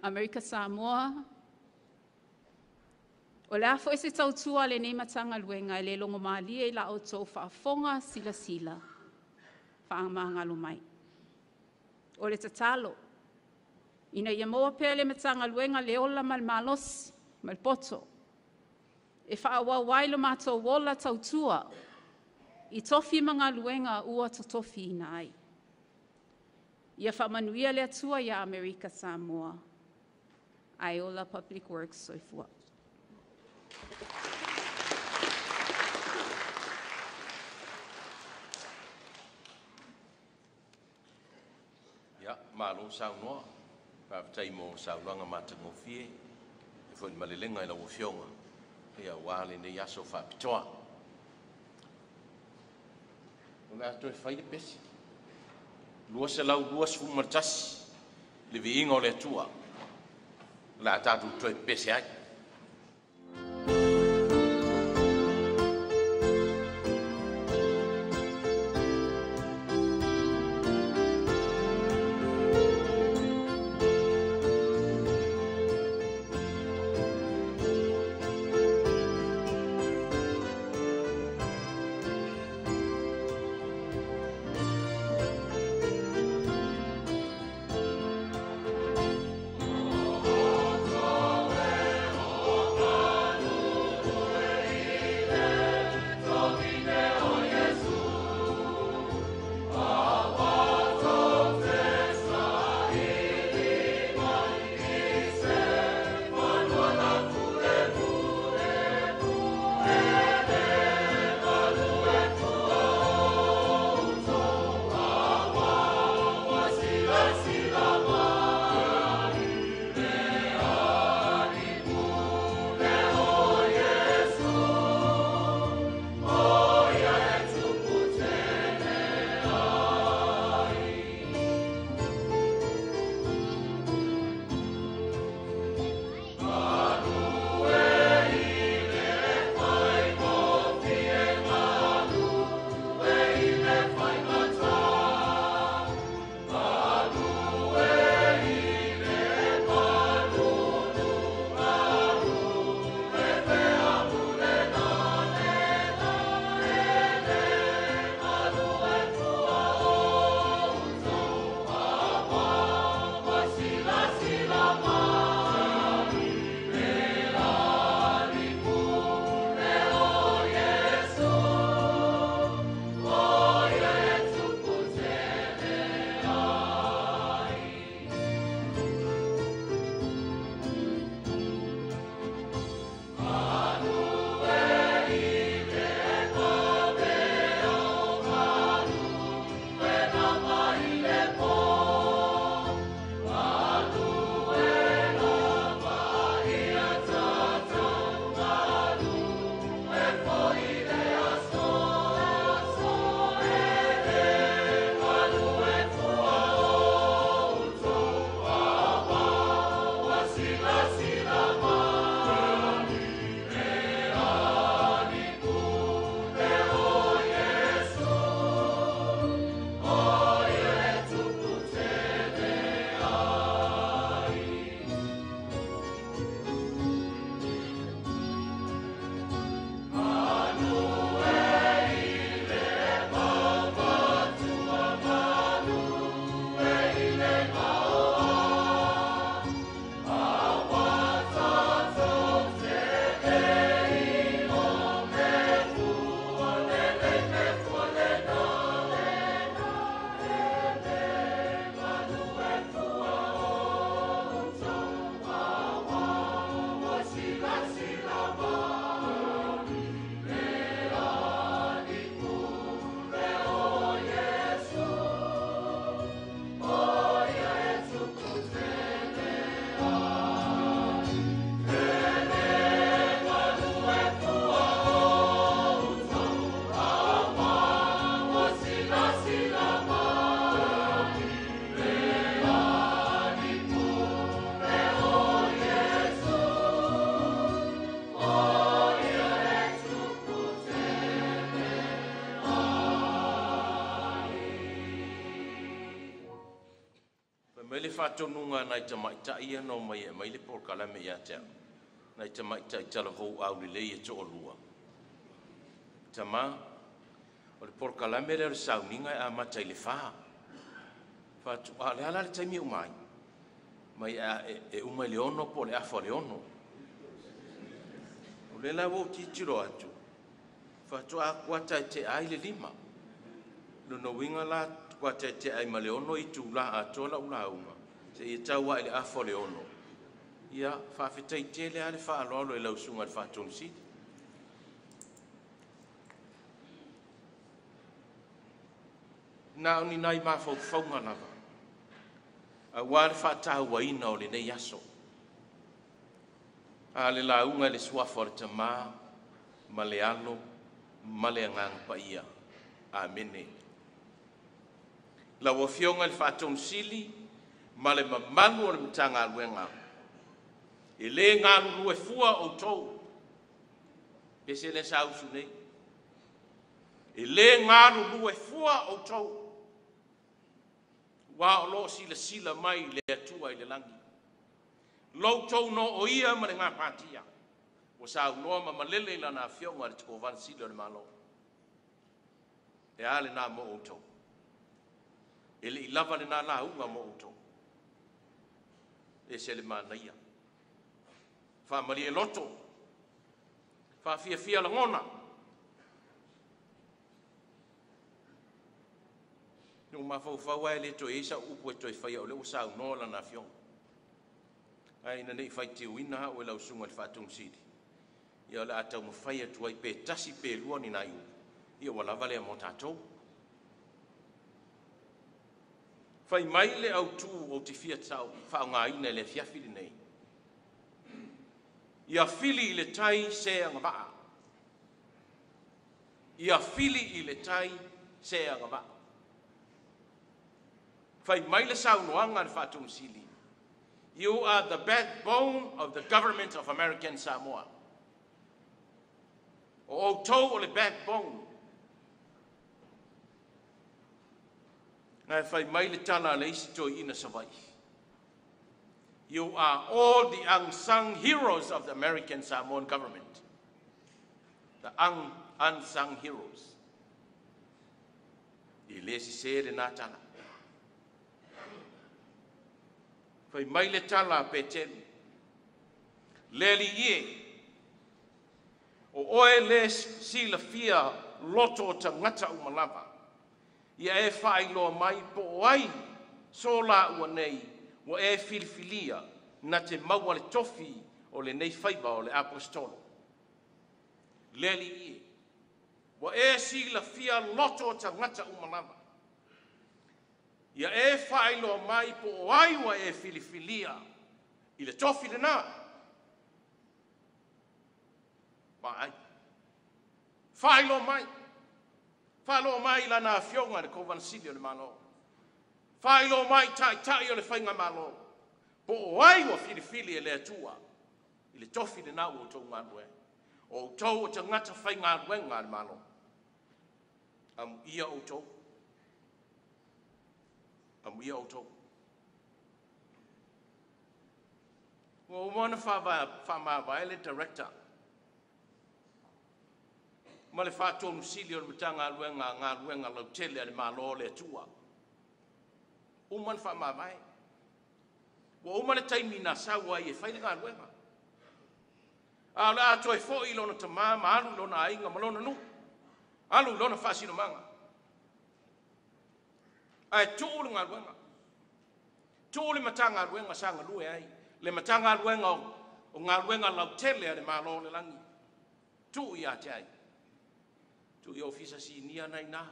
Amerika Samoa, o le a fo'i se tautua a lenei Matagaluega e lē logomalie i la outou faafofoga silasila fa'amagalo mai. O le tatalo, ina ia maua pea le Matagaluega le ola ma le malosi ma le poto, e fa'aauau ai lo matou ola tautua i tofi ma galuega ua totofiina ai. Ia fa'amanuia le Atua iā Amerika Samoa. Ae ola Public Works soifua. Ia, malo saunoa. Faafetai mo saunoaga matagofie e foi le malelega i lau Afioga ia auā lenei aso faapitoa. O le a toe fai le pese. 221 le viiga o le Atua. O le a tatou toe pese ai. O Mai le faatonuga nai tamaitai ia na omai e aumai le polokalame ia te au, nai tamaitai talavou aulelei e toalua. Tama, o le polokalame lea o le sauniga e amata i le 4. Fai atu, a o le a la le taimi e uma ai? Mai e uma i le 6 po o le 5:30. O lea la ua ou tilotilo atu, faatoa kuata e tea ai le 5. Lona uiga la kuata e tea ai ma le 6 itula atoa lau lauga, seia tau lava i le 5:30. Ia, faafetai tele lava le faaaloalo i lau Susuga i le Faatonu Sili. Na o ni nai mafaufauga lava, aua le faatauaina o lenei aso. A le lauga i le suafa o le Tama ma le Alo ma le Agaga Paia. Amene. Lau Afioga i le Faatonu Sili ma le mamalu o le Matagaluega, e le galulue fua outou, pese lea sa usu nei, e le galulue fua outou, ua o lo o silasila mai le Atua i le lagi. Lo outou nooia ma le gapatia, ua saunoa ma malele i lana afioga i le Kovana Sili o le Malo. E a lena mo outou? E le i lava lena lauga mo outou. E se le manaia. Faamalie loto, faafiafia lagona. No mafaufau ai le toe isa upu e toe faia o le ua saunoa lana afioga. Ai ina nei faitioina au e lau Susuga i le Faatonu Sili, ia o le a taumafai atu ai pe tasi pe lua ni nai upu, ia ua lava lea mo tatou. Fai mai le autu ou te fia faaaogaina i le afiafi lenei. Ia fili i le tai se agavaa. Ia fili i le tai se agavaa. Fai mai le saunoaga a le Faatonu Sili, you are the backbone of the government of American Samoa. O outou o le backbone. Ngai fai mai le tala a le isi toeaina Savaii. You are all the unsung heroes of the American Samoan government. The unsung heroes. I le sise le nā tala. Fai mai le tala a Petelu. Le li ie. O oe le silafia loto o tagata uma lava. Ia e faailoa mai po o ai so la ua nei ua e filifilia na te maua le tofi o lenei faiva o le apostolo. Le li ie. Ua e silafia loto o tagata uma lava. Ia e faailoa mai po o ai ua e filifilia i le tofi lena. Vaai. Faailoa mai. Faailoa mai lana afioga i le Kovana Sili o le Malo. Faailoa mai taitai o le faiga Malo. Po o ai ua filifili e le Atua i le tofi lena ua outou galulue ai. O outou o tagata faigaluega a le Malo. Amuia outou, amuia outou. Ua uma ona faamavae le Director ma le Faatonu Sili o le Matagaluega o Galuega Lautele a le Malo o le Atua, uma ona faamavae. Ua uma le taimi na sau ai e fai le galuega. A o le a toe foi i lona tama ma alu i lona aiga ma lona nuu, alu i lona faasinomaga. Ae tuu le galuega, tuu le Matagaluega sa galue ai, le Matagaluega o Galuega Lautele a le Malo o le Lagi, tuu ia te ai, tuu i Ofisa Sinia na i ina,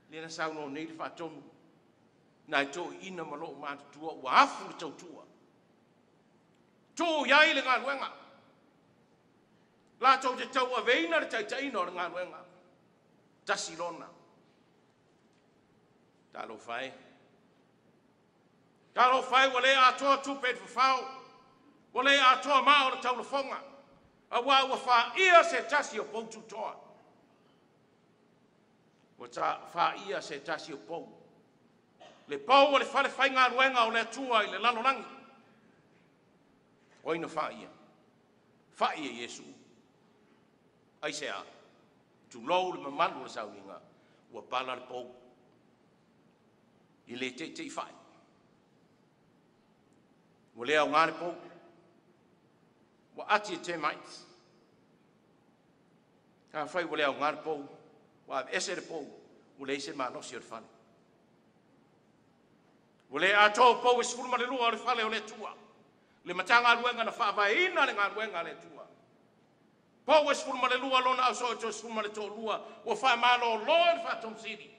lea na saunoa nei le Faatonu, nai toeaiina ma loo matutua ua afu le tautua. Tuu i ai le galuega, latou te tauaveina le taitaiina o le galuega, tasi lona. Talofa e, talofa e ua le atoa tupe i le fafao, ua le atoa maa o le taulafoga, aua ua faia se tasi o poututoa. Ua faia se tasi o pou, le pou o le falefaigaluega o le Atua i le lalolagi. O ai na faia? Fai e Iesu. Aisea? Tulou le mamalu o le sauniga, ua pala le pou, e le teitei fai. Ua le aoga le pou, ua ati e termites. Afai ua le aoga le pou, ua aveese le pou, ua leai se malosi o le fale. Ua le atoa pou e 12 o le fale o le Atua, le Matagaluega na faavaeina le galuega a le Atua. Pou e 12 lona ausoo e toe 12, ua faamalolo e le Faatonu Sili,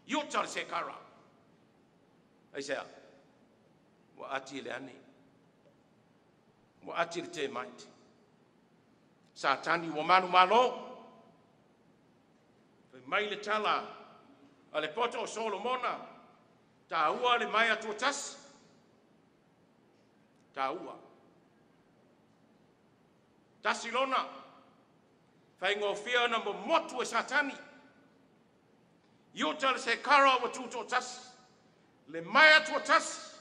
i uta o le sekara. Aisea? Ua ati e le ane, ua ati le termite. Satani ua manumalo. Fai mai le tala a le poto o Solomona, taua le maea tuatasi, taua. Tasi lona, faigofie na momotu e Satani. I uta le sekara ua tutoatasi, le maea tuatasi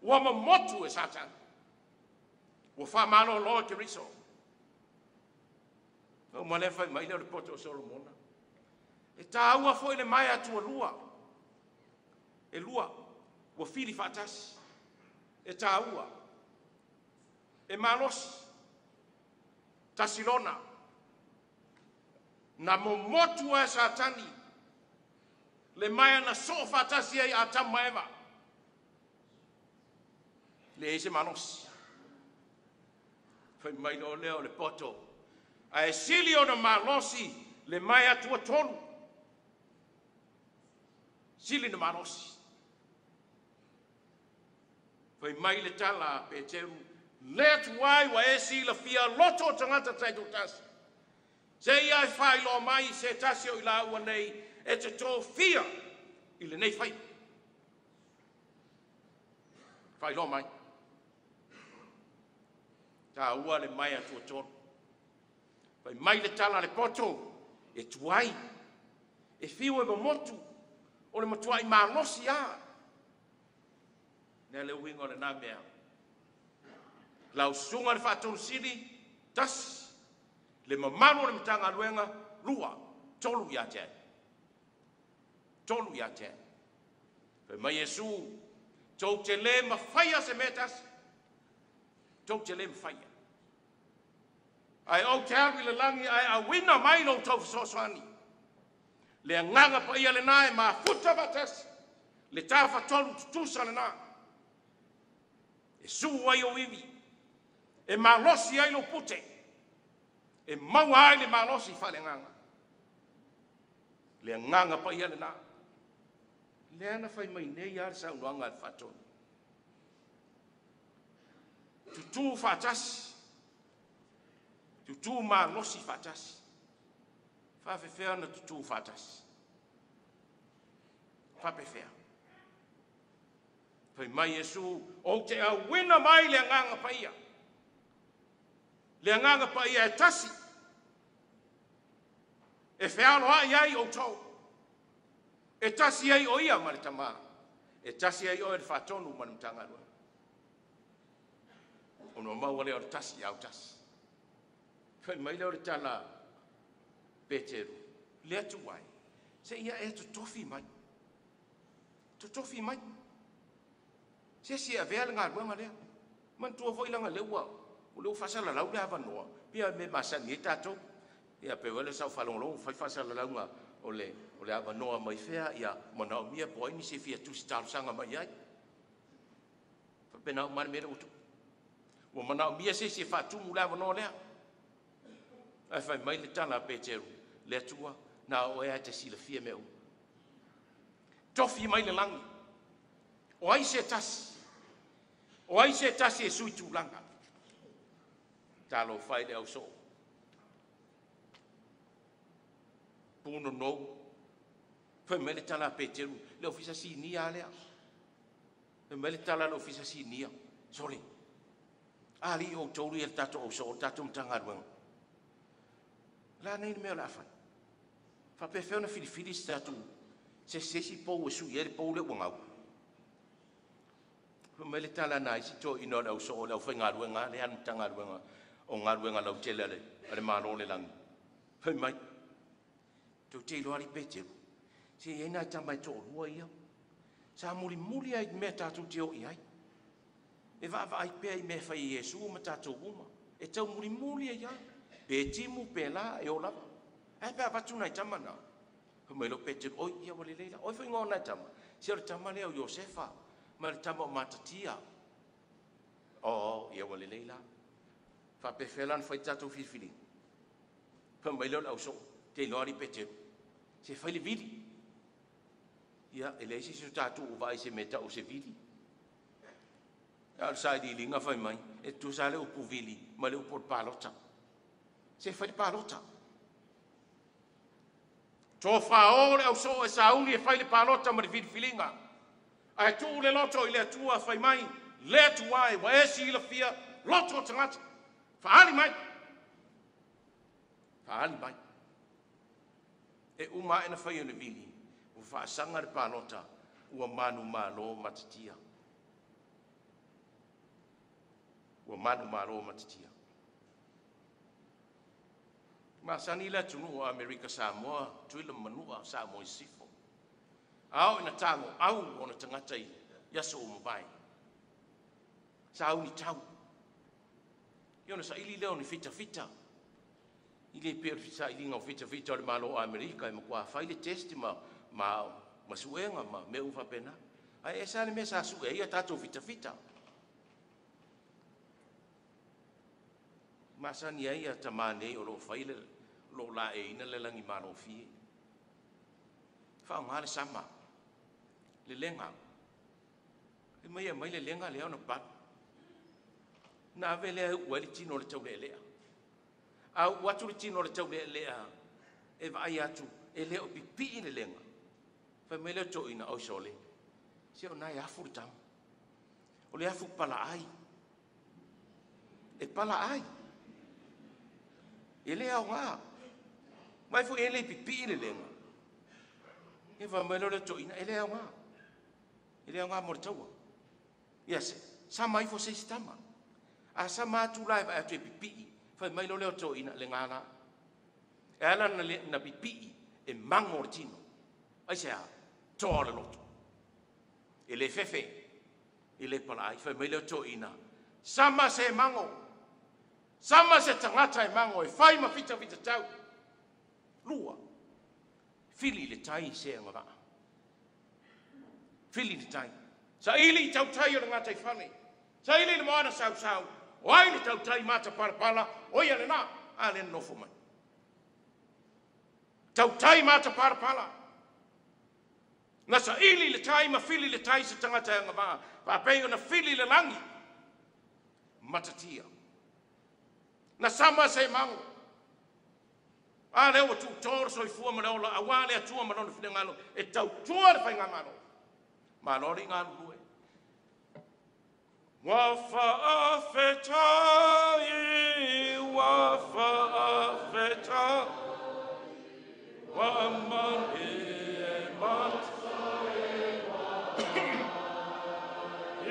ua momotu e Satani. Ua faamalolo e Keriso. O ma lea fai mai lea o le poto o Solomona. E taua foi le maea tualua. E lua, ua fili faatasi. E taua. E malosi. Tasi lona. Na momotu e Satani le maea na soo faatasi ai Atamu ma Eva. Leai se malosi. Fai mai loa lea o le poto. Ae sili ona malosi le maea tuatolu. Sili na malosi. Fai mai le tala a Peteru, le atu ai ua e silafia loto o tagata taitoatasi. Se ia e faailoa mai se tasi o i laua nei e te tofia i lenei faiva. Faailoa mai. Taua le maea tuatolu. Fai mai le tala a le poto, e tuai, e fiu e momotu, o le matuai malosi a. Lea le uiga o lena mea. Lau susuga le Faatonu Sili, tasi, le mamalu o le Matagaluega, lua, tolu ia te ai. Tolu ia te ai. Fai mai Iesu, tou te le mafaia se mea tasi. Tou te le mafaia. Ae ou te alu i le lagi ae auina mai lo outou fesoasoani. Le agaga paia lena e mafuta faatasi. Le tafatolu tutusa lena. E su ai ou ivi, e malosi ai lou pute, e maua ai le malosi faaleagaga. Le agaga paia lena. Lea na fai mai nei lava le saunoaga a le Faatonu. Tutū faatasi, tutū malosi faatasi. Faafefea na tutū faatasi? Faapefea? Fai mai Iesu, ou te auina mai le agaga paia. Le agaga paia e tasi, e fealoai ai outou. E tasi ai o ia ma le Tamā, e tasi ai oe le faatonu ma le Matagaluega. Ona maua lea o le tasi au tasi. Fai mai lea o le tala Peteru, le Atua e, se ia e totofi mai. Totofi mai. Se isi e avea le galuega lea. Manatua foi leaga lea ua faasalalau le avanoa, pia me masani ai tatou. Ia pe wale sau faalogologo fai faasalalauga o le avanoa mai fea, ia manaomia po o ai nisi e fia tusi talosaga mai ai. Faapena uma lava le mea lea ua tupu. Ua manaomia se isi e faatumu le avanoa lea. Ae fai mai le tala a Peteru, le Atua, na o oe a te silafia mea uma. Tofi mai le lagi. O ai se tasi? O ai se tasi e sui tulaga? Talofa i le ausoo. Punonou. Fai mai le tala a Peteru, le ofisa sinia lea. Fai mai le tala a le ofisa sinia, sole. Ali o outou ia le tatou ausoo, le tatou Matagaluega. La nei le mea o le a fai. Faapefea ona filifili se tatou se isi pou e sui ai le pou lea ua gau. Fai mai le tala na isi toeaiina o le ausoo o le aufaigaluega lea a le Matagaluega o galuega lautele a le Malo o le lagi. Fai mai, tou te iloa ali Peteru, se i ai nai tama e toalua ia. Sa mulimuli ai mea tatou te o i ai. E vaavaai pea i mea fai e Iesu ma tatou uma. E tau mulimuli ai lava. Pe timu, pe la, e o lava. Ae pe avatu nai tama na. Fai mai lo Peteru, oi, ia ua lelei la. Oi foi ngoa nai tama. Se o le tama lea o Iosefa, ma le tama o Matatia. O, ia ua lelei la. Faapefea la na fai tatou filifiliga. Fai mai lea o le ausoo, te iloa ali Peteru. Se fai le vili. Ia, e leai se isi o tatou o vaai se mea tau o se vili. A o le sailiiliga fai mai, e tutusa le upu vili ma le upu o le palota. Se fai le palota. Tofao le ausoo e sauni e fai le palota ma le filifiliga. Ae tuu le loto i le Atua fai mai, le Atua e ua e silafia loto o tagata. Faali mai. Faali mai. E uma ae na fai o le vili, ua faasaga le palota, ua manumalo Matatia. Ua manumalo Matatia. Masani le atunuu o Amerika Samoa, Tutuila ma Manua, Samoa i Sisifo. A oo ina tago au ona tagata i aso ua mavae. Sauni tau. Ia ona saili lea o ni fitafita. I le pei o le sailiga o fitafita o le Malo o Amerika e matua fai le test ma suega ma mea uma faapena. Ae ese lava le mea sa sue ai a tatou fitafita. Masani ai a tamā nei o lo o fai le o laeina le lagi malofie. Faaaoga le sama, le lega. E mai mai le lega lea ona palu. Na ave lea e uu ai le tino o le taulealea. A uu atu le tino o le taulealea, e vaai atu, e le o pipii le lega. Fai mai lea toeaina, oi sole, se o na e afu le tama. O le afu palaai. E palaai. E le aoga. Mai foi e le pipii le lega. E fai mai lea o le toeaina, e le aoga. E le aoga mo le taua. Ia se, sama ifo se isi tama. A sama atu la e vaai atu e pipii, fai mai lea o le toeaina, le gala. E ala na pipii, e mango le tino. Ai se a, toa le loto. E le fefe, e le palaai, fai mai lea o toeaina, sama se mango. Sama se tagata e mango, e fai ma fita fita tau. Lua, fili le tai se agavaa. Fili le tai. Saili i tautai o le gata i fale. Saili le moana sausau. O ai le tautai mata palapala, o ia lena, a le nofo mai. Tautai mata palapala. Na saili le tai ma fili le tai se tagata e agavaa. Faapei ona fili le lagi. Matatia. Na sama se mango. A lea ua tuutō le soifua ma le ola, auā le Atua ma lona finagalo, e tautua le faigamalo. Malo le i galulue. Ua faafetai, ua faafetai, ua malie i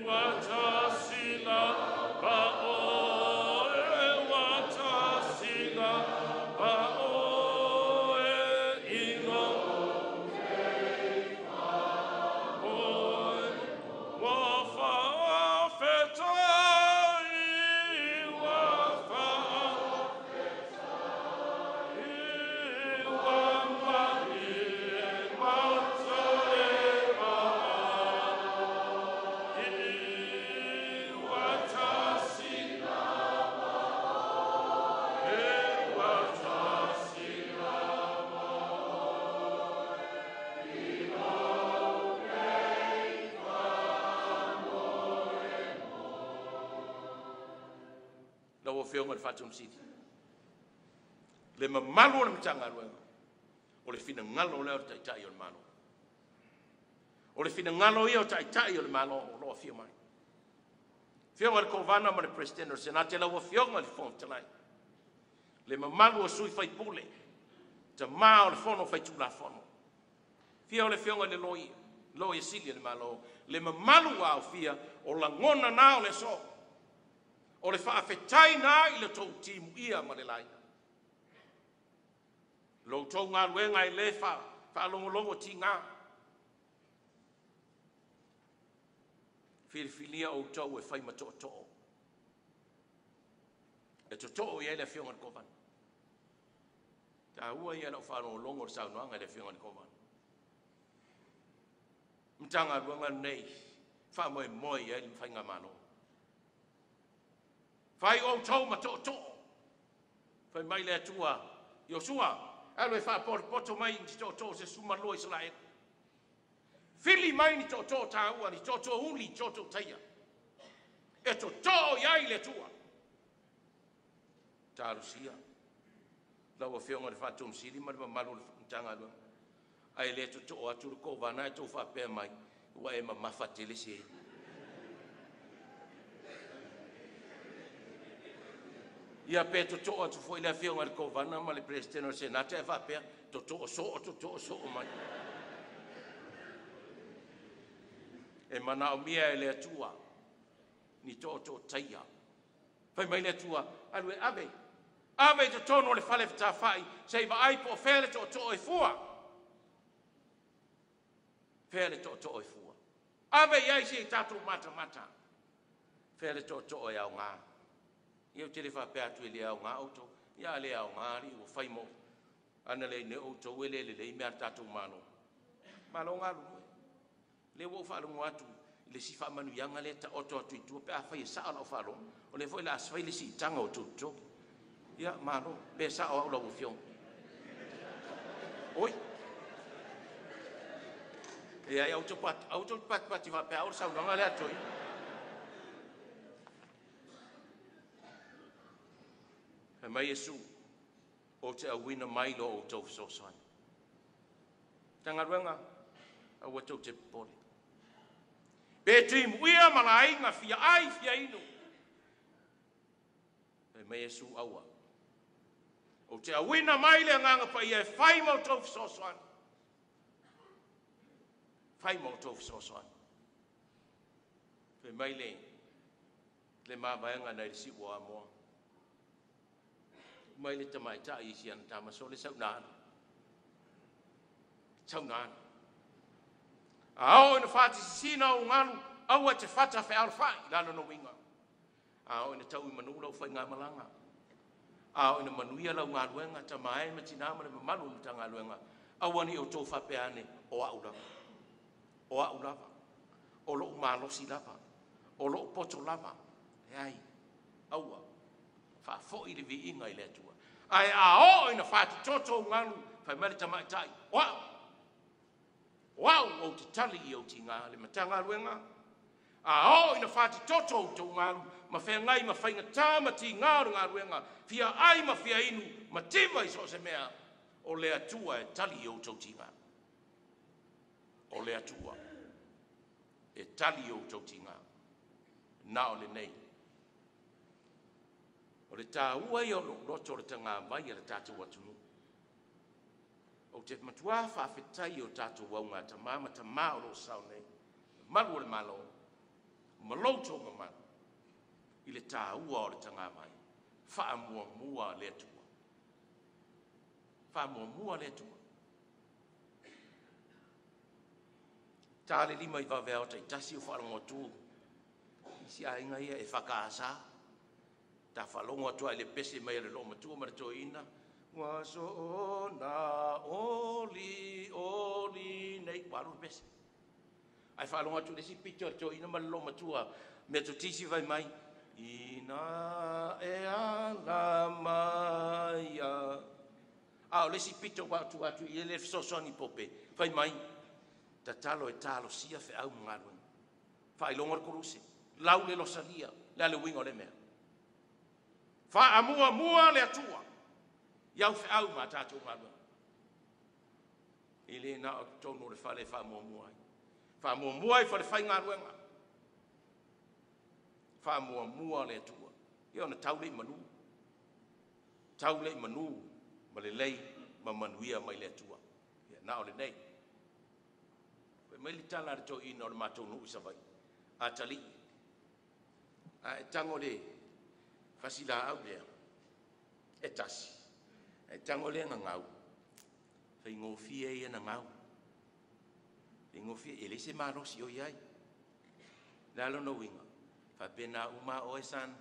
watasi lava oe, watasi lava oe, i lou oe. Ua faafetai, ua faafetai, ua malie mataeva i watasi lava oe, watasi lava oe, i lou Lau Afioga i le Faatonusili, le mamalu o le Matagaluega, o le finagalo lea o le Taitai o le Malo. O le finagalo ia o Taitai o le Malo o lo o afio mai. Afioga i le Kovana ma le Peresetene o le Senate, lau Afioga i le Fofoga Fetalai, le mamalu o sui faipule, tama o le Fono Faitulafono, afio le Afioga i le Loia Sili a le Malo, le mamalu ua aofia, o lagona na o le aso. O le faafetai na i le tou timuia ma le laina. Lo outou galuega e le faalogologo tiga. Filifilia outou e fai ma tootoo, e totoo i ai le Afioga i le Kovana. Taua ia lau faalogologo i le saunoaga i le Afioga i le Kovana. Matagaluega lenei faamoemoe i ai le Faigamalo. Fai outou ma tootoo. Fai mai le Atua, Iosua, alu e faapotopoto mai ni tootoo se 12 Isaraelu. Fili mai ni tootoo taua, ni tootoo uli, ni tootoo taia, e totoo i ai le Atua. Talosia lau Afioga i le Faatonusili ma le mamalu o le Matagaluega, ae le totoo atu le Kovana ae tou faapea mai, ua e mamafa tele se. Ia pe totoo atu foi le Afioga i le Kovana ma le Peresetene o le Senate ae faapea, totoo soo, totoo soo mai. E manaomia e le Atua ni tootoo taia. Fai mai le Atua, alu e ave, ave i totonu o le fale fetāfai, se i vaai po o fea le tootoo e fua. Fea le tootoo e fua. Ave i ai se i tatou matamata. Fea le tootoo e aoga. Ia ou te le faapea atu e le aoga outou, ia a le aoga alii ua fai mo. Ana le i outou e le lelei mea a le tatou Malo. Malo galulue. Lea ua ou faalogo atu i le isi faamanuiaga lea taoto atu i tua pe afai e sao lau faalogo. O lea foi o le a fai le siitaga o outou totogi. Ia malo, pe sao au lau Afioga. Oi. E ai auto patipati faapea au le saunoaga lea a Toeaina. Fai mai Iesu, ou te auina mai lo outou fesoasoani. Matagaluega, aua tou te popole. Pe timuia ma laaiga fia ai fia inu. Fai mai Iesu, aua. Ou te auina mai le agaga paia e fai ma outou fesoasoani. Fai ma outou fesoasoani. Fai mai le mavaega nai le siu o Amoa. Mai le tamaitai i si ana tamasole saunaan. Saunaan. A o ina whaatisisina o ngalu, aua te whata whealwhai, lalo no winga. A o ina tau i manu lau whai ngā malanga. A o ina manuia lau ngā luenga, ta mae ma tina ma le mamalu o ngā luenga. Aua ni o tō whapeane o au lava. O au lava. O lou malosi lava. O lou poto lava. E ai, aua. Whaafoi le viinga i le atua. Ai a o ina whaatitoto o ngalu, whai mai le tamaitai, o au. O au o te tali i au tinga le matanga luenga. A o ina whaatitoto o tau ngalu, ma whengai ma whainga tā ma tinga o ngā luenga, fia ai ma fia inu, ma tiva i so se mea, o le atua e tali i au tau tinga. O le atua e tali i au tau tinga. Na o lenei. O le tāua ia o lou loto o le tagavai a le tatou atunuu. Ou te matua faafetai i o tatou augatama ma tamā o lo o sao nei, mamalu o le Malo ma lo outou mamalu i le tāua o le tagavai. Faamuamua le Atua. Faamuamua le Atua. Ta le 5 i vaveao taitasi o faalogo atu isi aiga ia e FKS. Ta faalogo atu lava i le pese mai a le loomatua ma le toeaina, ua soona oli oli nei, ua alu le pese. Ae faalogo atu i le isi pito i le toeaina ma le loomatua Metotisi fai mai, ina e ala mai a. A o le isi pito ua atu atu i le fesoasoani pope, fai mai, tatalo e talosia feau ma galuega. Faailoga le koluse, lau le losalia, le a le uiga o le mea. Faamuamua le Atua i au feau ma tatou galuega. E le na o totonu o le fale e faamuamua ai. Faamuamua i falefaigaluega. Faamuamua le Atua. Ia ona tau lea i manu. Tau lea i manu ma lelei ma manuia mai le Atua. Ia na o lenei. Fai mai le tala a le toeaina o le matou nuu i Savaii, atalii, a e tago i le fasilaau lea, e tasi, ae tago lea gagau, faigofie ia na gau. Faigofie, e leai se malosi o i ai. O le a lona uiga? Faapena uma oe son.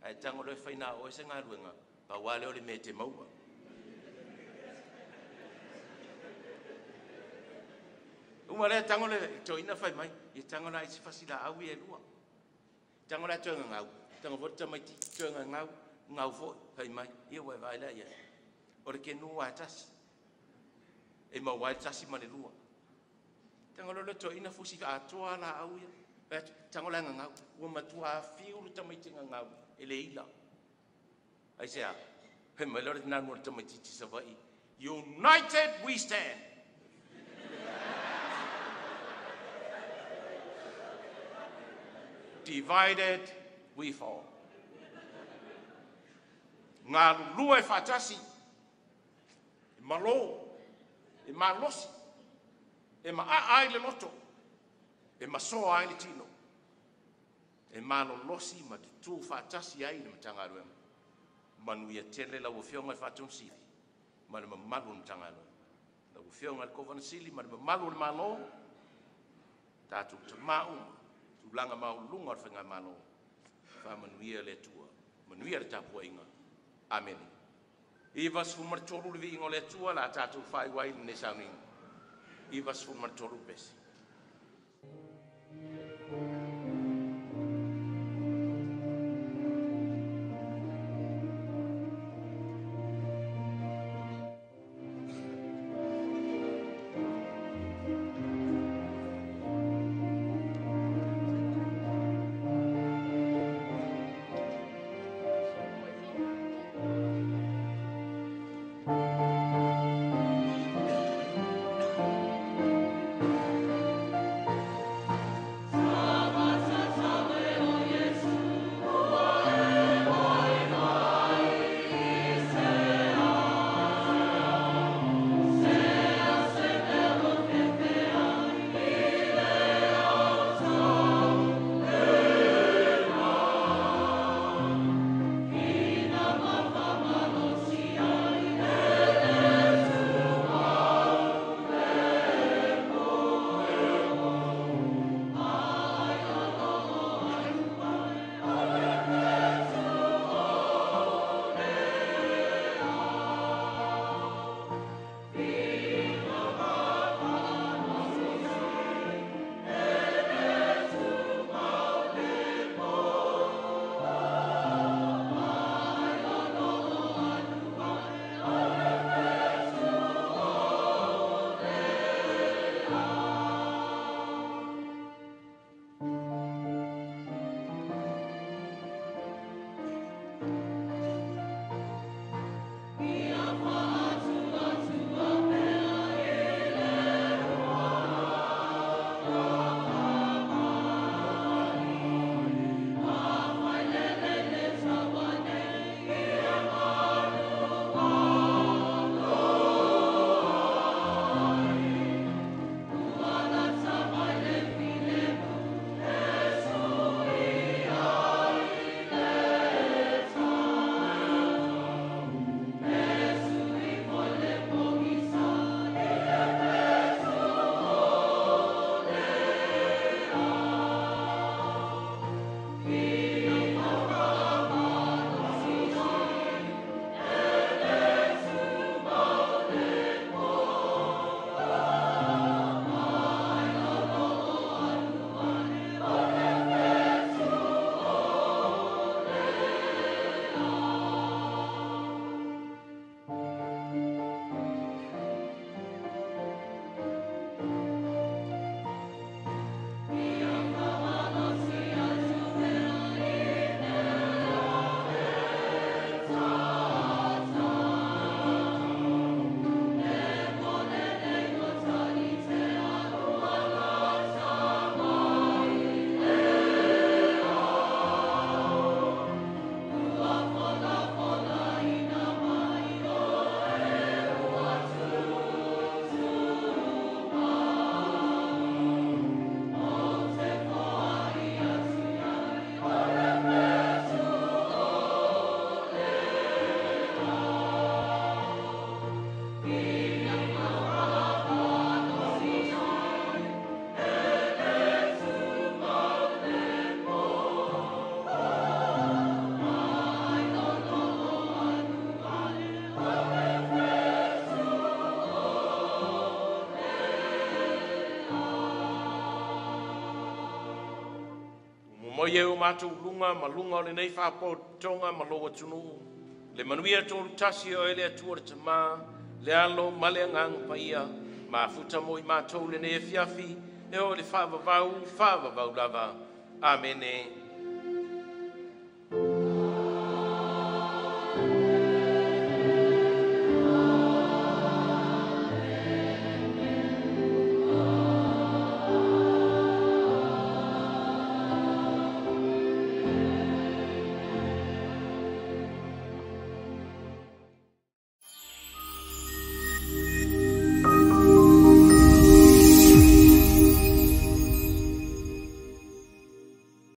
Ae tago loa e fai na o oe se galuega, pau lava lea o le mea e te maua. Uma lea tago le toeaina fai mai, ia tago la i se fasilaau ia e lua. Tago la toe gagau, tago foi le tamaitiiti toe gagau, gau foi, fai mai, ia ua e vaai la i ai. O le kenu lava e tasi, e maua ai le tasi ma le lua. Tago loa le toeaina fusi atoa laau ia. Fai atu, tago la e gagau. Ua matua fiu le tamaiti gagau, e le ila. Aisea? Fai mai loa le nanu o le tamaitiiti Savaii, United we stand. Divided we fall. Galulue faatasi, e malo, e malosi, e maaa ai le loto, e masoa ai le tino, e malolosi ma tutū faatasi ai le Matagaluega. Manuia tele lau Afioga i le Faatonu Sili ma le mamalu o le Matagaluega. Lau Afioga i le Kovana Sili ma le mamalu o le Malo, tatou tamā uma, tulaga maualuluga o le Faigamalo, faamanuia le Atua, manuia le tapuaiga. Amene. 93 le viiga o le Atua la tatou faaiu ai lenei sauniga. 93 pese. Aumai e o matou luga ma luga o lenei faapotopotoga ma lou atunuu, le manuia toatasi o le Atua le Tama, le Alo ma le Agaga Paia, mafuta mo i matou lenei afiafi, e oo i le faavavau, faavavau lava. Amene.